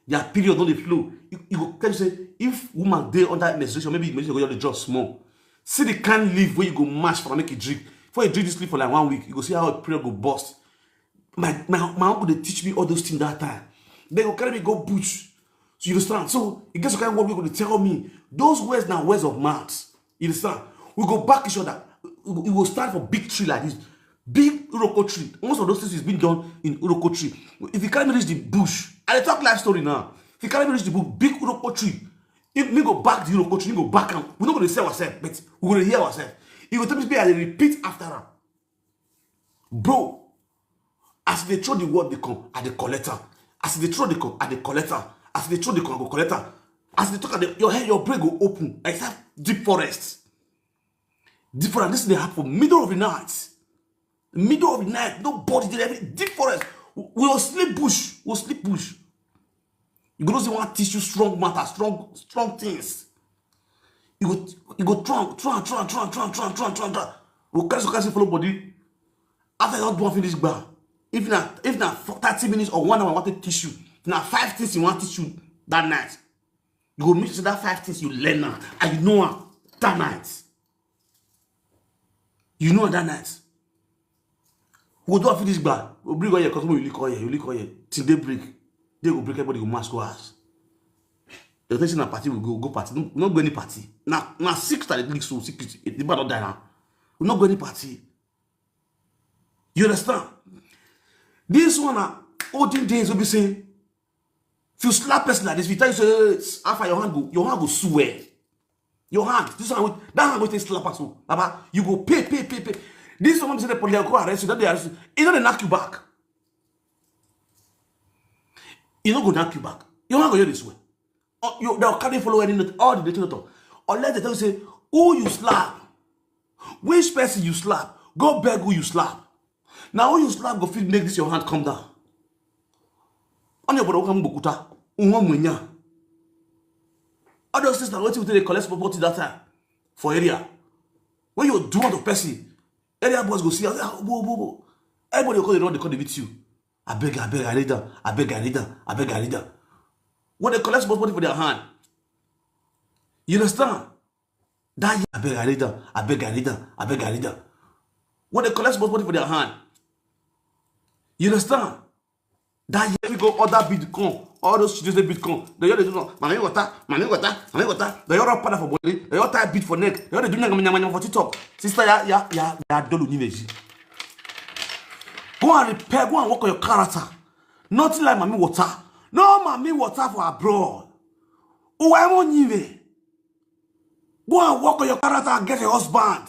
Their period no dey flow. You, you go tell you say if woman dey under menstruation, maybe menstruation go just dey drop small. See the kind leaf wey you go mash for am make e drink. Before you drink this leaf for like one week, you go see how your period go burst. My, my, my uncle dey teach me all those things that time. They go carry me go bush. So you understand? So e get some kind of word wey go dey tell me. Those words na words of mouth. You understand? We go back each other. We go, we go stand for big tree like this. Big Iroko tree. Most of those things is being done in Iroko tree. If you carry me reach the bush, I dey talk life story now. If you carry me reach the bush, big Iroko tree. If me go back the Iroko tree, me go back am. We no go dey see ourselves, but we go dey hear ourselves. E go tell me say I dey repeat after am. Bro, as they throw the word, they come, I dey collect am. As they throw the come, I dey collect am. As they throw the come, I go collect am. As they talk, I dey, your head, your brain go open. Like that deep forest. Deep forest. This dey happen for middle of the night. Middle of the night, nobody dey, every deep forest. We will sleep bush. We will sleep bush. You go know say one teach you strong matter, strong, strong things. You go, you go try, try, try, try, try, try, try, try, try. We go carry some kind follow body. After you don do am finish, gba. If na, if na for thirty minutes or one hour, I want to teach you. If na five things you want teach you that night, you go make sure that five things you learn now and you know am that night. You know am that night. We go do am finish, gba. We bring all your customer, you lick all here, you lick all here. Till day break, they go break, everybody go mask, go house. The next thing na party, we go, go party. No, we no go any party. Na, na sick that dey lick, so sick, the man don die now. We no go any party. You understand? This one na olden days wey be say, if you slap person like this, if you tell you say, "Hey, how far your hand go, your hand go swell." Your hand, this one, with that hand, wey take slap am so, Baba, you go pay, pay, pay, pay. This one, say the police go arrest you, that they arrest you. E no dey knock you back. E no go knock you back. Your hand go just dey swell. Oh, you, they'll carry follow any note, all the dirty note. Unless they tell you say, who you slap, which person you slap, go beg who you slap. Now who you slap go fit make this your hand come down. On your brother come Bokuta, Unwa Munya. All those things na wetin we take dey collect small small thing that time for area. When you do one to person, area boys go see, ah, bo, bo, bo. Everybody go come dey run, dey come dey meet you. Abeg, abeg, I need am. Abeg, I need am. Abeg, I need am. When they collect small money for their hand, you understand? That year, abeg, I need am. Abeg, I need am. Abeg, I need am. When they collect small money for their hand, you understand? That year, we go order bead come. All those children, they bead come. They all dey do no, "Mami water, mami water, mami water." They all rub powder for body. They all tie bead for neck. They all dey do nyama, nyama, nyama for TikTok. Sister, ya, ya, ya, ya, dolu nimeji. Go and repair. Go and work on your character. Nothing like mami water. No mami water for abroad. Uwemo nyive. Go and work on your character and get a husband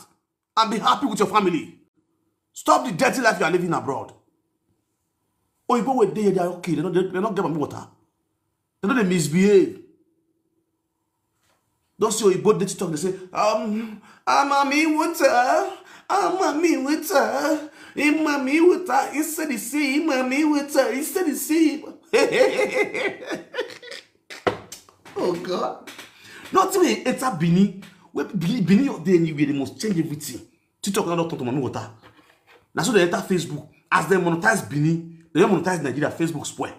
and be happy with your family. Stop the dirty life you are living abroad. Oyibo wey dey here, they are okay. They no, they, they no get mami water. They no dey misbehave. Don see Oyibo dey TikTok, they say, um, "Ah, mami water, ah, mami water, eh, mami water, inside the sea, mami water, inside the sea." Oh God. Nothing wey enter Benin. Wey Benin, Benin, you dey anywhere, they must change everything. TikTok now don turn to mami water. Na so they enter Facebook. As they monetize Benin, they don monetize Nigeria, Facebook spoil.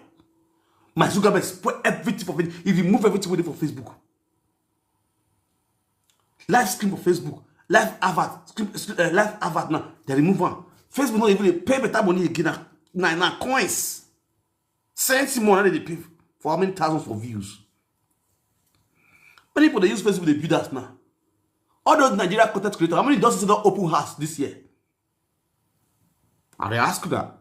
Mark Zuckerberg spoil everything for Facebook. He remove everything wey dey for Facebook. Live screen for Facebook, live advert, screen, screen, eh, live advert now, they remove am. Facebook no even dey pay better money again. Na, na, na coins. Cents more na they dey pay for how many thousands for views. Many people dey use Facebook dey build house now. All those Nigeria content creators, how many don say don open house this year? I dey ask you that.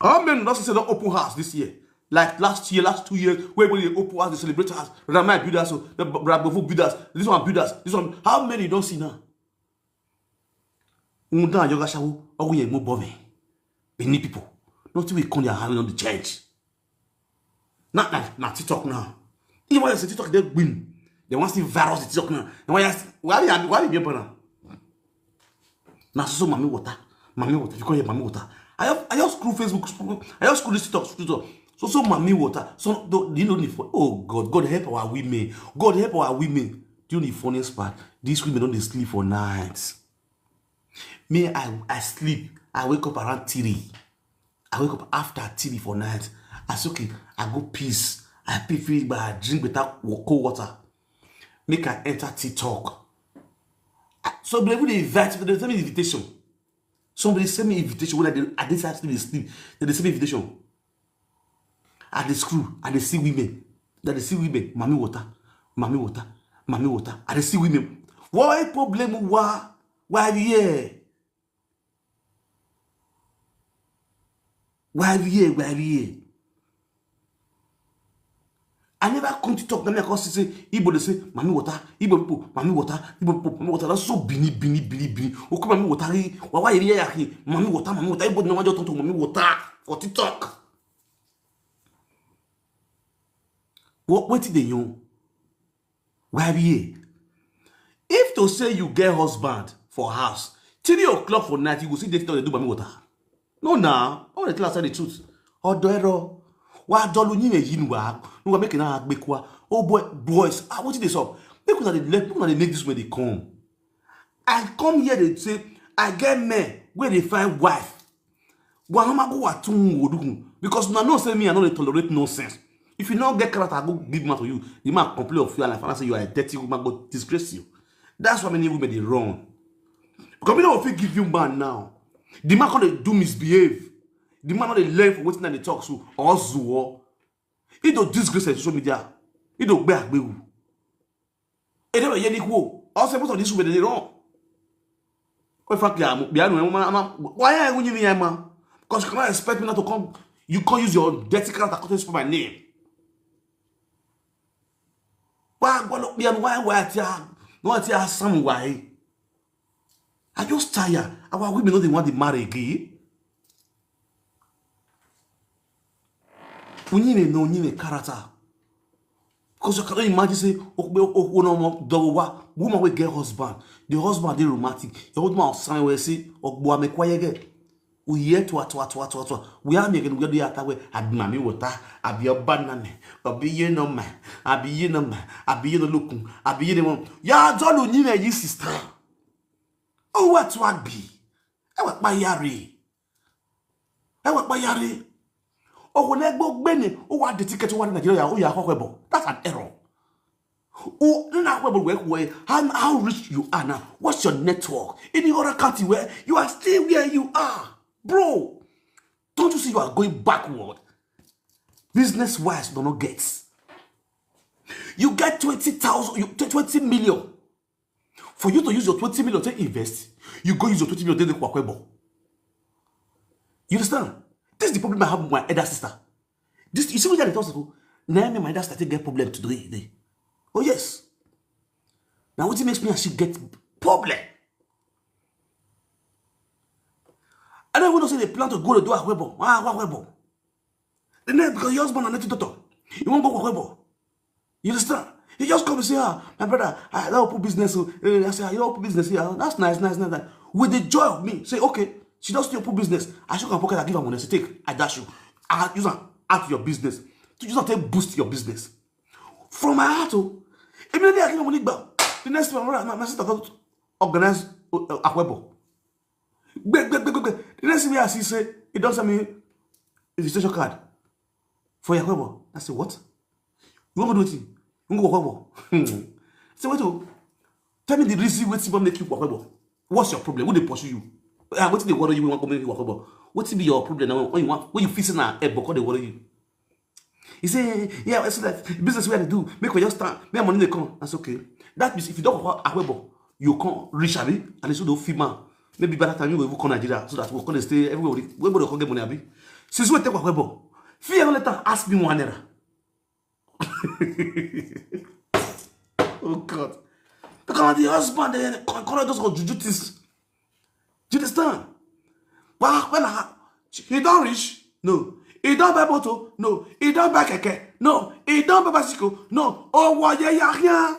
How many don say don open house this year? Like last year, last two years, where everybody dey open house, dey celebrate house. Brother Mike build house, so the Brother Bofu build house, this one build house, this one. How many you don see now? Unu don yoga shawo, ogun yen mo bove. Benin people, nothing we come their hand on the change. Not like na TikTok now. If I say TikTok, they win. They want to see virus the TikTok now. And why, why, why, why be born? Now so, so mommy water, mommy water. You call here mommy water. I have, I just scroll Facebook, scroll, I just scroll this TikTok, scroll TikTok. So, so mommy water. So do, do you know the fun? Oh God, God help our women. God help our women. Do you know the funniest part? These women don't dey sleep for nights. Me, I, I sleep. I wake up around three. I wake up after three for night. I say, okay, I go piss. I pee, finish, but I drink better wa-, cold water. Make I enter TikTok. I, so they even invite me, they send me invitation. Somebody send me invitation when I dey, I dey sleep, dey sleep. They dey send me invitation. I dey scroll, I dey see women. I dey see women, mommy water, mommy water, mommy water. I dey see women. Why problem? Why? Why here? Why here? Why here? I never come to talk. Let me come see say Igbo dey say, mommy water, Igbo people, mommy water, Igbo people, mommy water. That's so bini, bini, bini, bini. Okay, mommy water, eh, why, why here, here? Mommy water, mommy water. Igbo never just talk to mommy water for TikTok. What, what did they know? Why be here? If to say you get husband for house, three o'clock for night, you go see they tell they do mommy water. No, now, all the class are the truth. Odo ero. Wa dolu ni me yin wa. No, make na gbekwa. Oh boy, boys, ah, what did they sup? Make una dey let, make una dey make this way they come. I come here, they say, I get men where they find wife. Wa no ma go wa tun wo dukun. Because una know say me, I no dey tolerate nonsense. If you no get character, I go give man to you. The man complain of you and I say you are a dirty woman, go disgrace you. That's why many women dey run. Because me no fit give you man now. The man come dey do misbehave. The man no dey learn from wetin I dey talk so or zuo. He do disgrace on social media. He do gbe agbewu. E dey yeni kuo. Also, most of these women dey run. Quite frankly, I'm be anu. Why are you giving me man? Because you cannot expect me not to come. You can't use your dirty character to spoil my name. Why, why, why, why, why, why, why, why, why, I just tire. Our women no dey want to marry again. Unyine no, unyine character. Because you cannot imagine say, okbe, okwe no mo, double wa, woman will get husband. The husband dey romantic. The husband will sign where say, okbo ame kwayege. We hear to, to, to, to, to. We are making, we are the attack where, abi mami water, abi your banana, abi you no man, abi you no man, abi you no look, abi you no one. Ya, don't you need a sister? Oh, what to be? I want my yari. I want my yari. Oh, when I go Benny, oh, what the ticket to one Nigeria, oh, yeah, however. That's an error. Oh, no, no, where, where, where, how, how rich you are now? What's your network? In the other country where you are still where you are, bro. Don't you see you are going backward? Business wise, do not get. You get twenty thousand, you twenty million. For you to use your twenty million to invest, you go use your twenty million to do kwakwebo. You understand? This is the problem I have with my elder sister. This, you see what I talk to? Now me, my elder sister take get problem today. Day. Oh yes. Now what makes me and she get problem? I don't even know say they plan to go to do a webo. Ah, a webo. The name because your husband and daughter. You won't go webo. You understand? He just come and say, ah, my brother, I don't put business. Oh, eh, I say, "Ah, you don't put business here." That's nice, nice, nice, nice. With the joy of me, say, okay, she does still put business. I should come pocket, I give her money. I say, take, I dash you. I use her out your business. To use her to boost your business. From my heart, oh, immediately I give her money back. The next thing, my, my, my sister got organized uh, uh, Akwebo. Gbe, gbe, gbe, gbe, gbe. The next thing I see say, he don't send me invitation card for Akwebo. I say, what? You want to do it? You want to go Akwebo? Hmm. I say, wait, oh, tell me the reason why people make you Akwebo. What's your problem? Who they pursue you? Ah, what they worry you? Want to make you Akwebo? What be your problem now? When you want, when you fix it now, eh, because they worry you. He say, yeah, I see that business where they do, make we just stand, make money they come. That's okay. That means if you don't work Akwebo, you can't reach, abi, and it's don't feel man. Maybe by that time you will even come Nigeria, so that we can stay everywhere. We will come get money, abi. Since we take Akwebo, fear no later ask me one naira. Oh God. Because the husband, they call those for juju things. Do you understand? Well, when I, he don't reach, no. He don't buy motor, no. He don't buy keke, no. He don't buy bicycle, no. Oh, what, yeah, yeah, yeah.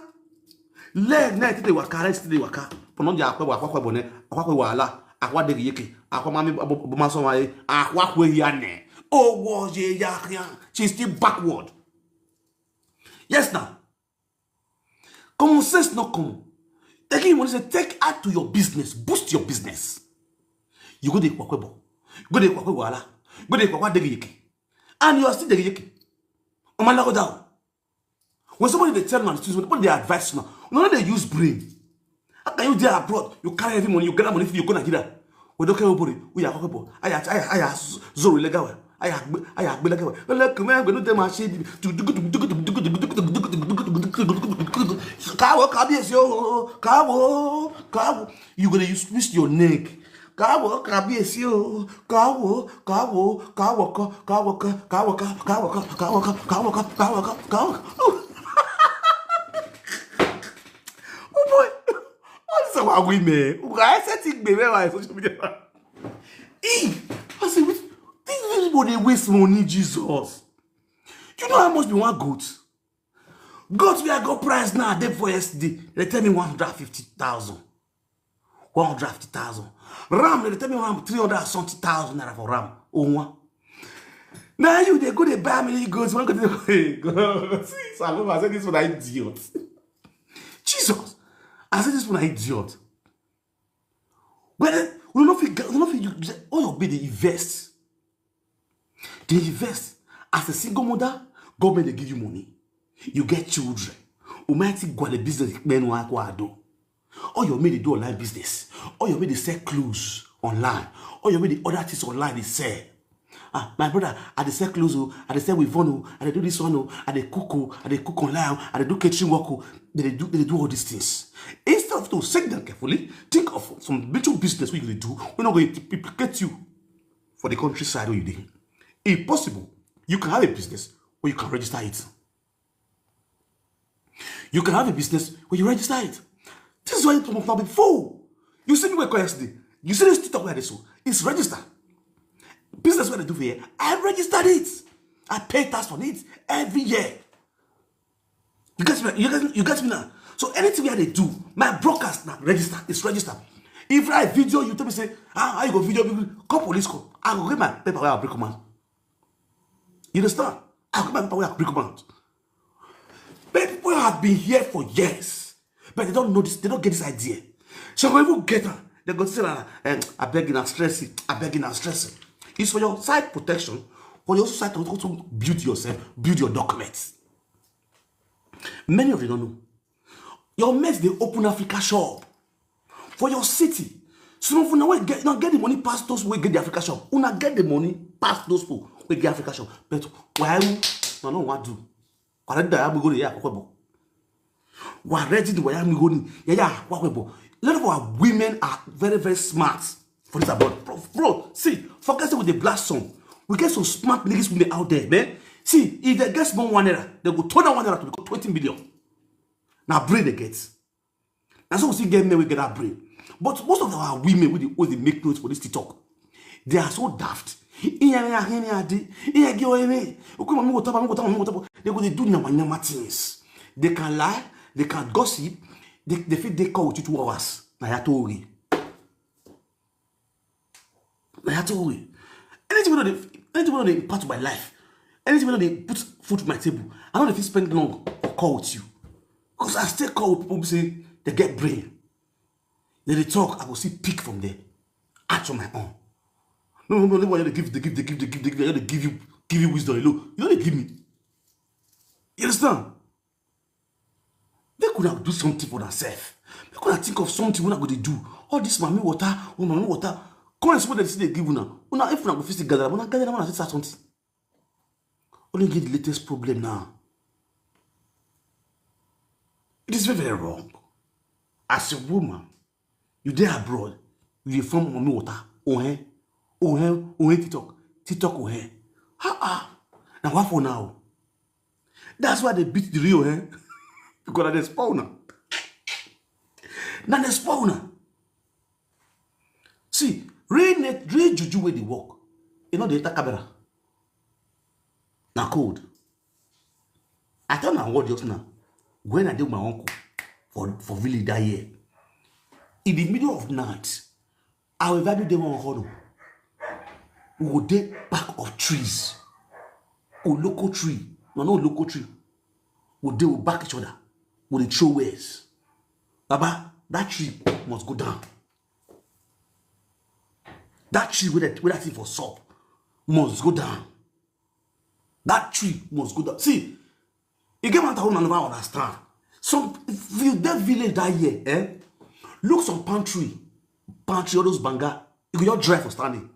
Leg na tete waka, rest tete waka. Pono di akwa akwa akwa bone, akwa akwa wala, akwa de yeke, akwa mami bomaso wa, akwa kwe ya ne. Oh, what, yeah, yeah, yeah. She's still backward. Yes, now. Common sense no come. Taking money say take out to your business, boost your business. You go dey kwakwe bo, go dey kwakwe wala, go dey kwakwa degeyeke, and you are still degeyeke. Omalago down. When somebody dey tell man things, when they advise now, you know they use brain. How can you dey abroad? You carry heavy money, you get money, you go Nigeria. We don't care nobody. We are kwakwe bo. Aya aya aya zoro legawa. Aya gbe aya gbe legawa. Ele kume gbe no dey my shade. Kawo kabiyesi o. Kawo kawo. You gonna use twist your neck. Kawo kabiyesi o. Kawo kawo kawo ko kawo ko kawo ko kawo ko kawo ko kawo ko kawo ko kawo ko kawo ko. Oh boy. All these our women. I said it be where I social media. Eeh! I say, "Wait, this people dey waste money, Jesus. You know how much be one goat? Goat wey I go price now, I dey for yesterday. They tell me one hundred fifty thousand. One hundred fifty thousand. Ram, they tell me one three hundred and something thousand naira for ram. Oh, one. Now you dey go dey buy many goats. One go dey, hey, God. See, Saloma, I say this one na idiot. Jesus. I say this one na idiot. Well, we no fit, we no fit, you, all your baby dey invest. Dey invest. As a single mother, government dey give you money. You get children. Almighty God, the business men want to do. All your men dey do online business. All your men dey sell clothes online. All your men dey order things online, they sell. Ah, my brother, I dey sell clothes o, I dey sell weave on o, I dey do this one o, I dey cook o, I dey cook online o, I dey do catering work o. They dey do, they dey do all these things. Instead of to check them carefully, think of some little business wey you dey do, wey no go implicate you for the countryside wey you dey. If possible, you can have a business where you can register it. You can have a business where you register it. This is why some of now be fool. You see me wey call yesterday. You see this TikTok where I dey so. It's registered. Business wey I dey do for here, I registered it. I pay tax on it every year. You get me? You get, you get me now? So anything wey I dey do, my broadcast na register. It's registered. If I video, you tell me say, "Ah, how you go video people?" Call police, call. I go get my paper wey I bring come out. You understand? I go get my paper wey I bring come out. But people have been here for years, but they don't know this, they don't get this idea. So when people get am, they go say, "Ah, eh, I beg you, na stress it. I beg you, na stress it." It's for your side protection, for your side to, to build yourself, build your documents. Many of you don't know. Your mates dey open Africa shop for your city. Some of una wey get, una get the money pass those wey get the Africa shop. Una get the money pass those people wey get Africa shop. But why una no wan do? Already that we go there, Akoko. We're ready to wear. A lot of our women are very, very smart for this abroad. Bro, bro, see, forget say we dey blast some. We get some smart niggas women out there, man. See, if they get small one naira, they go turn that one naira to become twenty million. Now brain they get. Na so we still get men wey get that brain. But most of our women wey dey always dey make noise for this TikTok, they are so daft. Iya, iya, iya, iya, di, iya, gi, oye, me. Oku, mami, water, mami, water, mami, water. They go dey do nyama, nyama things. They can lie, they can gossip, they, they fit dey call with you two hours. Na ya tori. Na ya tori. Anything wey no dey, anything wey no dey impact my life, anything wey no dey put food to my table, I no dey fit spend long for call with you. Because I still call with people wey say they get brain. They dey talk, I go still pick from there. Act on my own. No, no, no, no, they give, they give, they give, they give, they give, they give you, give you wisdom alone. You no dey give me. You understand? Make una do something for themselves. Make una think of something wey una go dey do. All this mami water, oh mami water. Come and see what they still dey give una. Una, if una go fit still gather, una gather, una fit start something. Only get the latest problem now. It is very, very wrong. As a woman, you dey abroad, you dey form mami water. Oh, eh? Oh, eh? Oh, eh? TikTok. TikTok, oh, eh? Ha, ah. Now, what for now? That's why they beat the real, eh? Because na dey spoil una. Na dey spoil una. See, real net, real juju wey dey work, e no dey enter camera. Na code. I tell my word just now. When I dey with my uncle for, for village that year, in the middle of night, I will value them on honor. We go dey back of trees. Oloko tree. No, no oloko tree. We dey, we back each other. We dey throw words. Baba, that tree must go down. That tree wey that, wey that thing for sup must go down. That tree must go down. See, e get one thing una never understand. Some, if you dey village that year, eh? Look some pantry, pantry, all those banga, e go just dry for standing.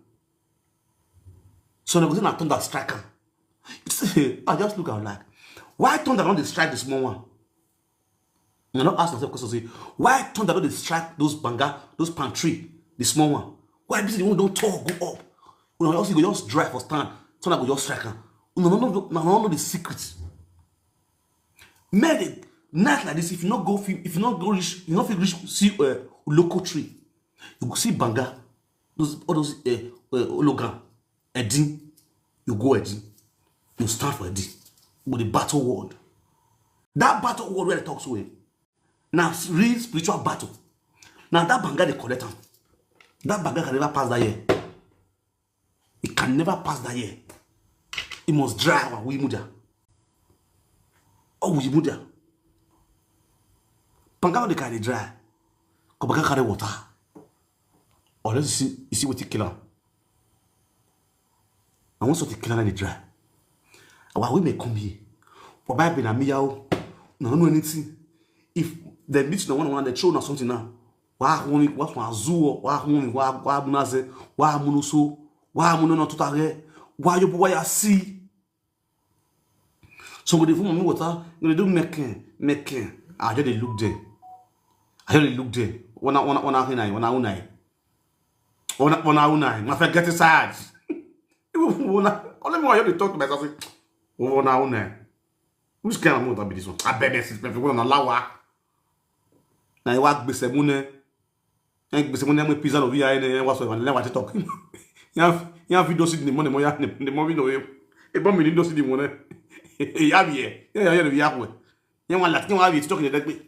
So dem go say na thunder strike am. I just look am like, why thunder don dey strike the small one? Una no ask yourself question say, why thunder don dey strike those banga, those pantry, the small one? Why be say the one don tall go up? Una just, e go just dry for stand, thunder go just strike am. Una no know, una no know the secret. Men dey, night like this, if you no go fit, if you no go reach, you no fit reach see, uh, oloko tree. You go see banga, those, all those, uh, uh, ologan, Edin. You go Edin, you stand for Edin with the battle word. That battle word wey I talk so, eh, na real spiritual battle. Na that banga dey collect am. That banga can never pass that year. It can never pass that year. It must dry our Wimuda. Oh, Wimuda. Banga no dey carry dry. Come banga carry water. Unless you see, you see wetin kill am. Na one sort of kill am dey dry. Our women come here. For Bible na miya o. Una no know anything. If dem meet una one on one, dem throw una something now. Wa home, wa home azuo, wa home, wa, wa munaze, wa munuso, wa munono tutare, wa yobu wa ya si. So go dey fún mi water, go dey do meke, meke. I just dey look there. I just dey look there. Wanna, wanna, wanna, wanna, wanna, wanna, wanna, wanna, wanna, my friend get inside. Wanna, only me, I just dey talk to myself, say, wanna, wanna. Which kind of mother be this one? I beg this, people wanna lawa. Na iwa gbese mune. En gbese mo ne mo pizza no via ene, en whatsoever, ne wa TikTok. Ya, ya video si ni mo ne mo ya, ne mo video yo. E ba mi ni do si ni mo ne. Ya bi e. Ya, ya, ya bi ya ko. Ya wa la, ya wa bi TikTok ne dagbe.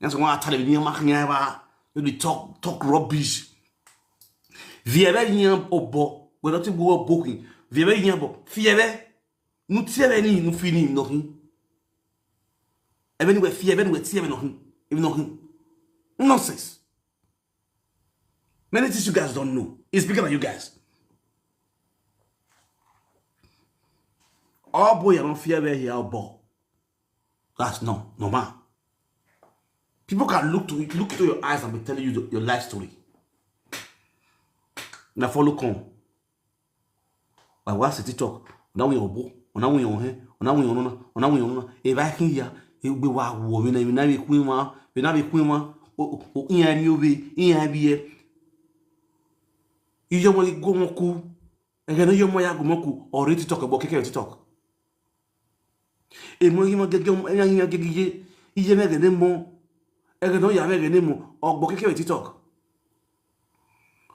Ya so wa tale ni ma kan ya ba. You dey talk, talk rubbish. Viebe yin obo. We don't think we are booking. Viebe yin obo. Fiebe. Nu tiebe ni, nu fini, nothing. Even we fear, even we tear, nothing. Even nothing. Nonsense. Many things you guys don't know. It's bigger than you guys. All boy, I don't fear where he are, boy. That's no, no man. People can look to it, look into your eyes and be telling you the, your life story. Now follow come. Wa wa se TikTok. Ona wi obo, ona wi ohe, ona wi onona, ona wi onona. E ba kin ya, e gbe wa wo mi na, mi na bi kun wa, mi na bi kun wa. O, o, o, iya mi obi, iya bi e. Iyo mo go mo ku. Ege no yo mo ya go mo ku. Ori TikTok, bo keke TikTok. E mo yi mo gege, ya yi gege ye. Iye me gege mo. Ege no ya me gege mo. Ogbo keke TikTok.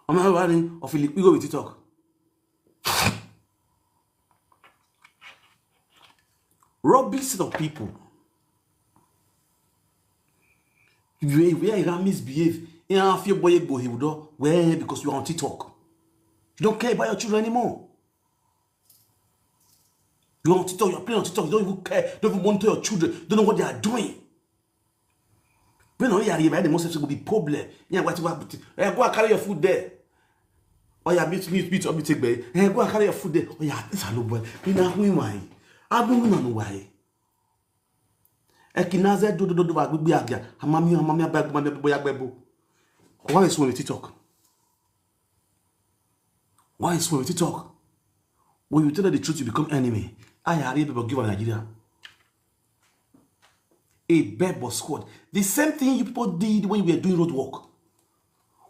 Ọmọ wa ni, o fi lipi go with TikTok. Rubbish set of people. If you, if you misbehave, you have your boy go he would do well because you are on TikTok. You don't care about your children anymore. You're on TikTok, you're playing on TikTok, you don't even care, don't even monitor your children, don't know what they are doing. When you are here, the most will be problem. Yeah, what, what, eh, go and carry your food there. Oh yeah, meet, meet, meet, meet, take, eh, go and carry your food there. Oh yeah, this a no boy. We na who am I? I don't know why. Ekinaze do do do do wa gbigbe agia. Amami, amami, abeg, amami, boy, abeg, bo. Why is one TikTok? Why is one TikTok? When you tell her the truth, you become enemy. I are able to give Nigeria. A bebo squad. The same thing you people did when you were doing road work.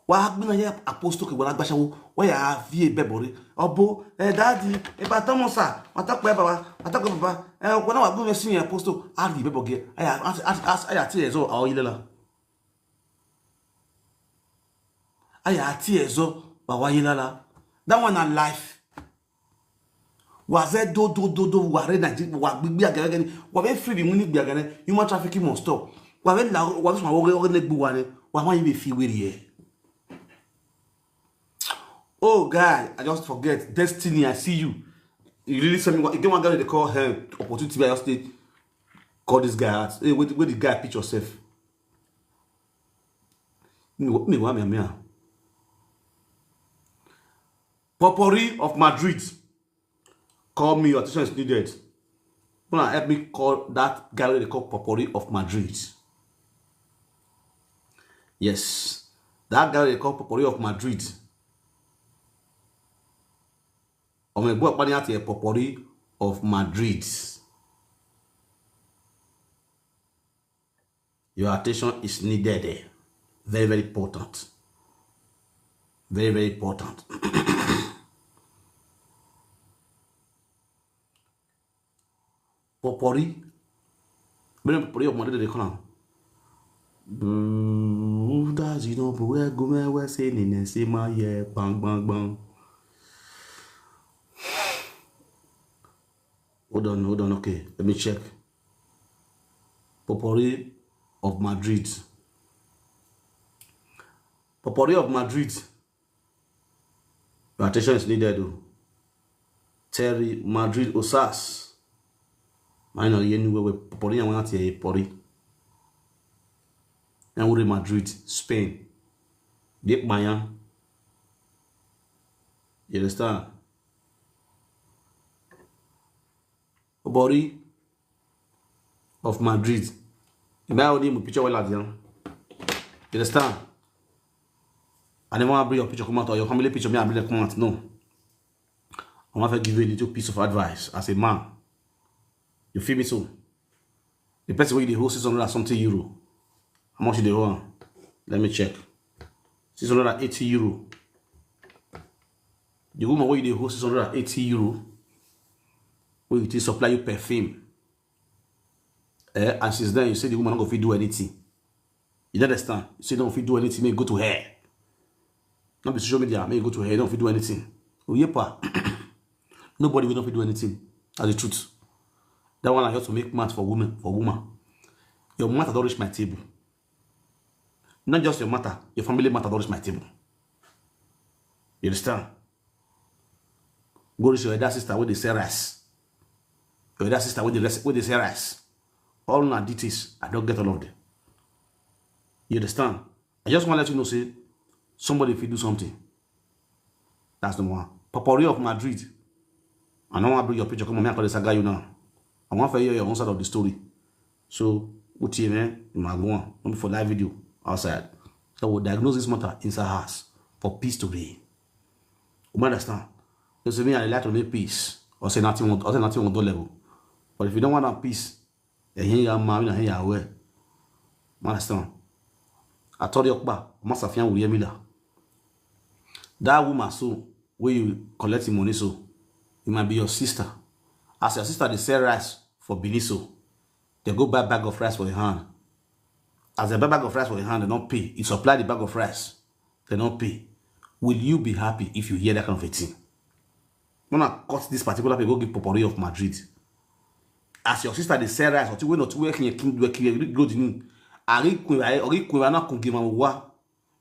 Wa gbina ya apostle ke wala gbashawo. Wa ya fi e bebo re. Obo, eh, daddy, e ba tomo sa. Wa ta pe baba, wa ta pe baba. Eh, ko na wa gun sin apostle. A ri bebo ge. Aya, aya, aya, aya ti e zo a o ile la. Aya ati ezo ba waye lala. That one na life. Wa ze do do do do wa re Nigeria wa gbigbi agere gani. Wa be free bi muni gbi agere. Human trafficking must stop. Wa be la wa be ma wo re ne gbu wa ne. Wa ma yi be fi we re. Oh, guy, I just forget. Destiny, I see you. You really send me one. You get one guy they call her Opportunity. I just did call this guy out. Hey, where, where the guy pitch yourself? Me, wa- me, wa- me, me. Popori of Madrid. Call me, your attention is needed. Wanna help me call that guy wey they call Popori of Madrid. Yes, that guy wey they call Popori of Madrid. Ọmọ ẹgbẹ́ ọ̀pá ni àti ẹ̀ Popori of Madrid. Your attention is needed there. Very, very important. Very, very important. Popori. Bẹ́ẹ̀ ni Popori of Madrid dey call am. Buda zino buwe gume we se ni ne se ma ye bang bang bang. Hold on, hold on. Okay, let me check. Popori of Madrid. Popori of Madrid. Your attention is needed o. Terry Madrid Osas. I know you knew where Popori and went here Popori. And we Madrid, Spain. Deep Mayan. You understand? Popori of Madrid. You buy only my picture well at you. You understand? I never want to bring your picture come out or your family picture. Me, I bring them come out. No. I want to give you a little piece of advice as a man. You feel me so? The person wey you dey hold six hundred and something euro. How much you dey owe am? Let me check. Six hundred and eighty euro. The woman wey you dey hold six hundred and eighty euro, wey you take supply you perfume. Eh, and since then, you say the woman no go fit do anything. You don't understand? You say no fit do anything, make you go to her. Not be social media, make you go to her, you don't fit do anything. Oyepa. Nobody will not fit do anything. That's the truth. That one I have to make math for women, for woman. Your matter don't reach my table. Not just your matter, your family matter don't reach my table. You understand? Go reach your elder sister wey dey sell rice. Your elder sister wey dey res- wey dey sell rice. All na details. I don't get all of them. You understand? I just want to let you know, say somebody fit do something. That's the one. Popori of Madrid. I don't want to bring your picture. Come on, me, I call the saga you now. I want to hear your own side of the story. So, what you man, you might go on. Not for live video outside. So we'll diagnose this matter inside house for peace to reign. You understand? You see me, I like to make peace. Or say nothing won't, or say nothing won't do level. But if you don't want that peace, eh, here you are, man, here you are, well. Understand? I told you, Okpa, Master Fian will hear me that. That woman, so, where you collect the money, so, it might be your sister. As your sister, they sell rice for Benin, so, they go buy bag of rice for your hand. As they buy bag of rice for your hand, they don't pay. You supply the bag of rice, they don't pay. Will you be happy if you hear that kind of a thing? When I cut this particular people, go give Popori of Madrid. As your sister, they sell rice, or two, when or two, where can you king, where can you go to me? I read Queen, I read Queen, I not can give my wa.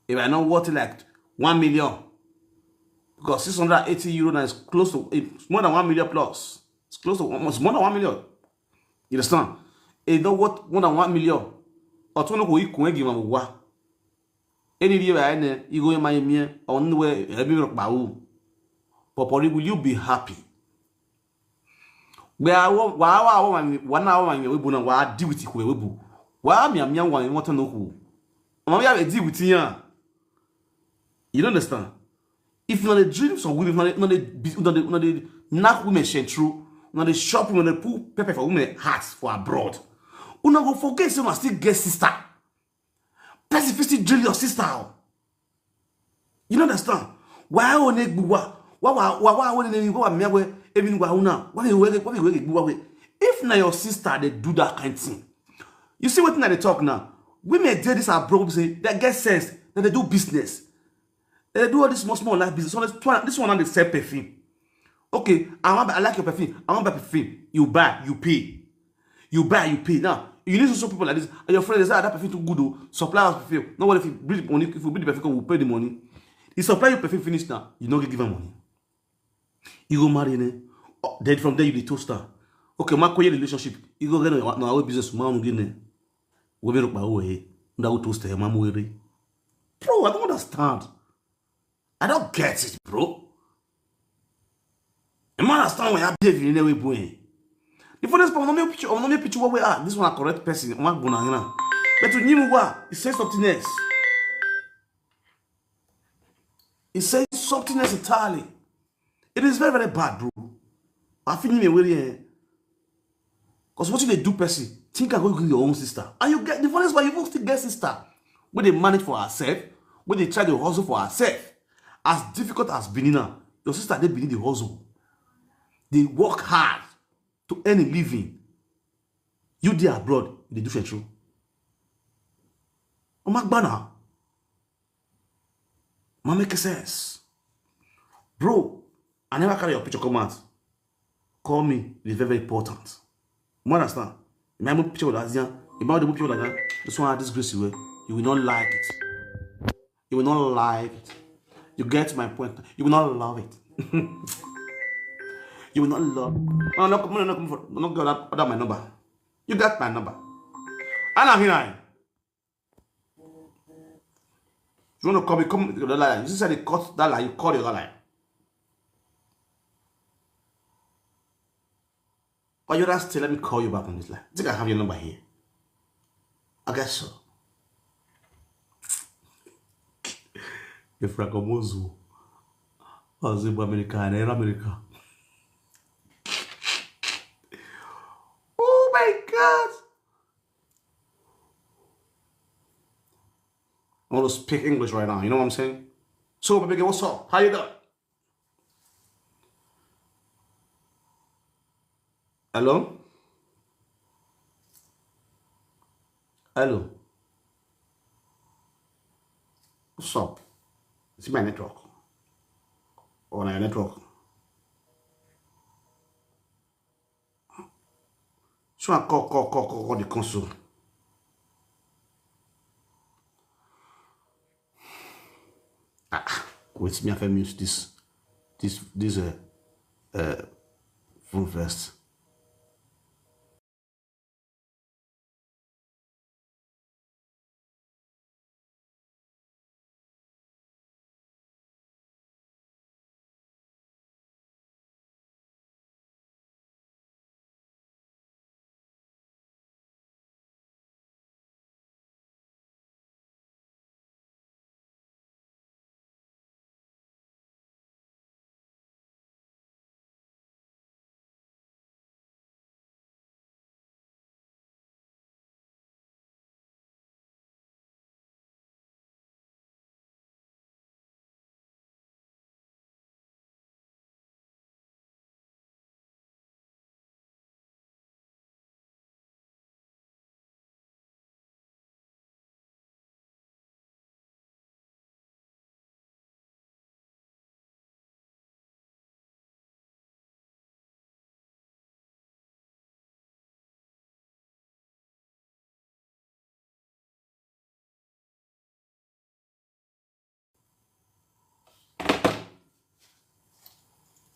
If I not worth like one million, because six hundred eighty euro now is close to, it's more than one million plus. It's close to almost more than one million. You understand? It's not worth more than one million. Or two, no go equal give my wa. Any day I ne, you go in my me, or no way, every rock ba. Popori, will you be happy? Where I want, why I want, why I want, we bu na, why I deal with it, we bu. Why me, me, why I want to know who? I'm gonna deal with you. You don't understand? If not the dreams of women, not the, not the, not the, not the knock women central, not the shop women, the poor pepper for women hearts for abroad. Una go forget say una still get sister. Person fit still drill your sister. Oh. You don't understand? Why I want to go? Why, why, why, why, why, why, why, why, why, why, why, why, why, why, why, why, why, why, if na your sister, they do that kind thing. You see what I dey talk now? Women dey this abroad say they get sense, that they do business. They do all this small small life business. So this one, this one now dey sell perfume. Okay, I want, I like your perfume. I want buy perfume. You buy, you pay. You buy, you pay. Now you need some people like this. And your friend dey say, "Ah, that perfume too good o. Supply us perfume." No worry, if you bring the money, if you bring the perfume, we'll pay the money. He supply you perfume finish now. You no give am money. You go marry ne. Oh, then from there you dey toast her. Okay, ma koye relationship. You go get na our business, ma mu gine. We be rokpa we. Nda go toast her, ma mu ere. Bro, I don't understand. I don't get it, bro. I don't understand why I behave in any way, boy. The funniest part, I'm not picture, I'm not picture what we are. This one a correct person. I'm not gonna, you know. But to him, what? He says something else. He says something else entirely. It is very, very bad, bro. I feel him away here. Because what you dey do, person, think I go give your own sister. And you get the funniest part, you even still get sister. Wey dey manage for herself, wey dey try to hustle for herself. As difficult as Benin now, your sister dey Benin dey hustle. Dey work hard to earn a living. You dey abroad, you dey do fetro. Omagbana. Ma make sense. Bro, I never carry your picture come out. Call me, it is very, very important. You understand? If I move picture with Azian, if I move picture with Azian, this one I disgrace you, eh? You will not like it. You will not like it. You get my point. You will not love it. You will not love it. No, no, no, no, no, no, no, no, no, no, my number. You got my number. I know here. You want to call me, come to the line. You said they cut that line, you call the other line. Or you just let me call you back on this line. I think I have your number here. I guess so. If Rakomozu was in America and Air America. Oh my God. I want to speak English right now. You know what I'm saying? So, baby girl, what's up? How you doing? Hello? Hello? What's up? It's my network. Or my network. So I call, call, call, call, call the council. Ah, wait, me, I have mute this, this, this, uh, uh, full vest.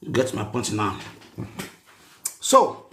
You get my point now. So,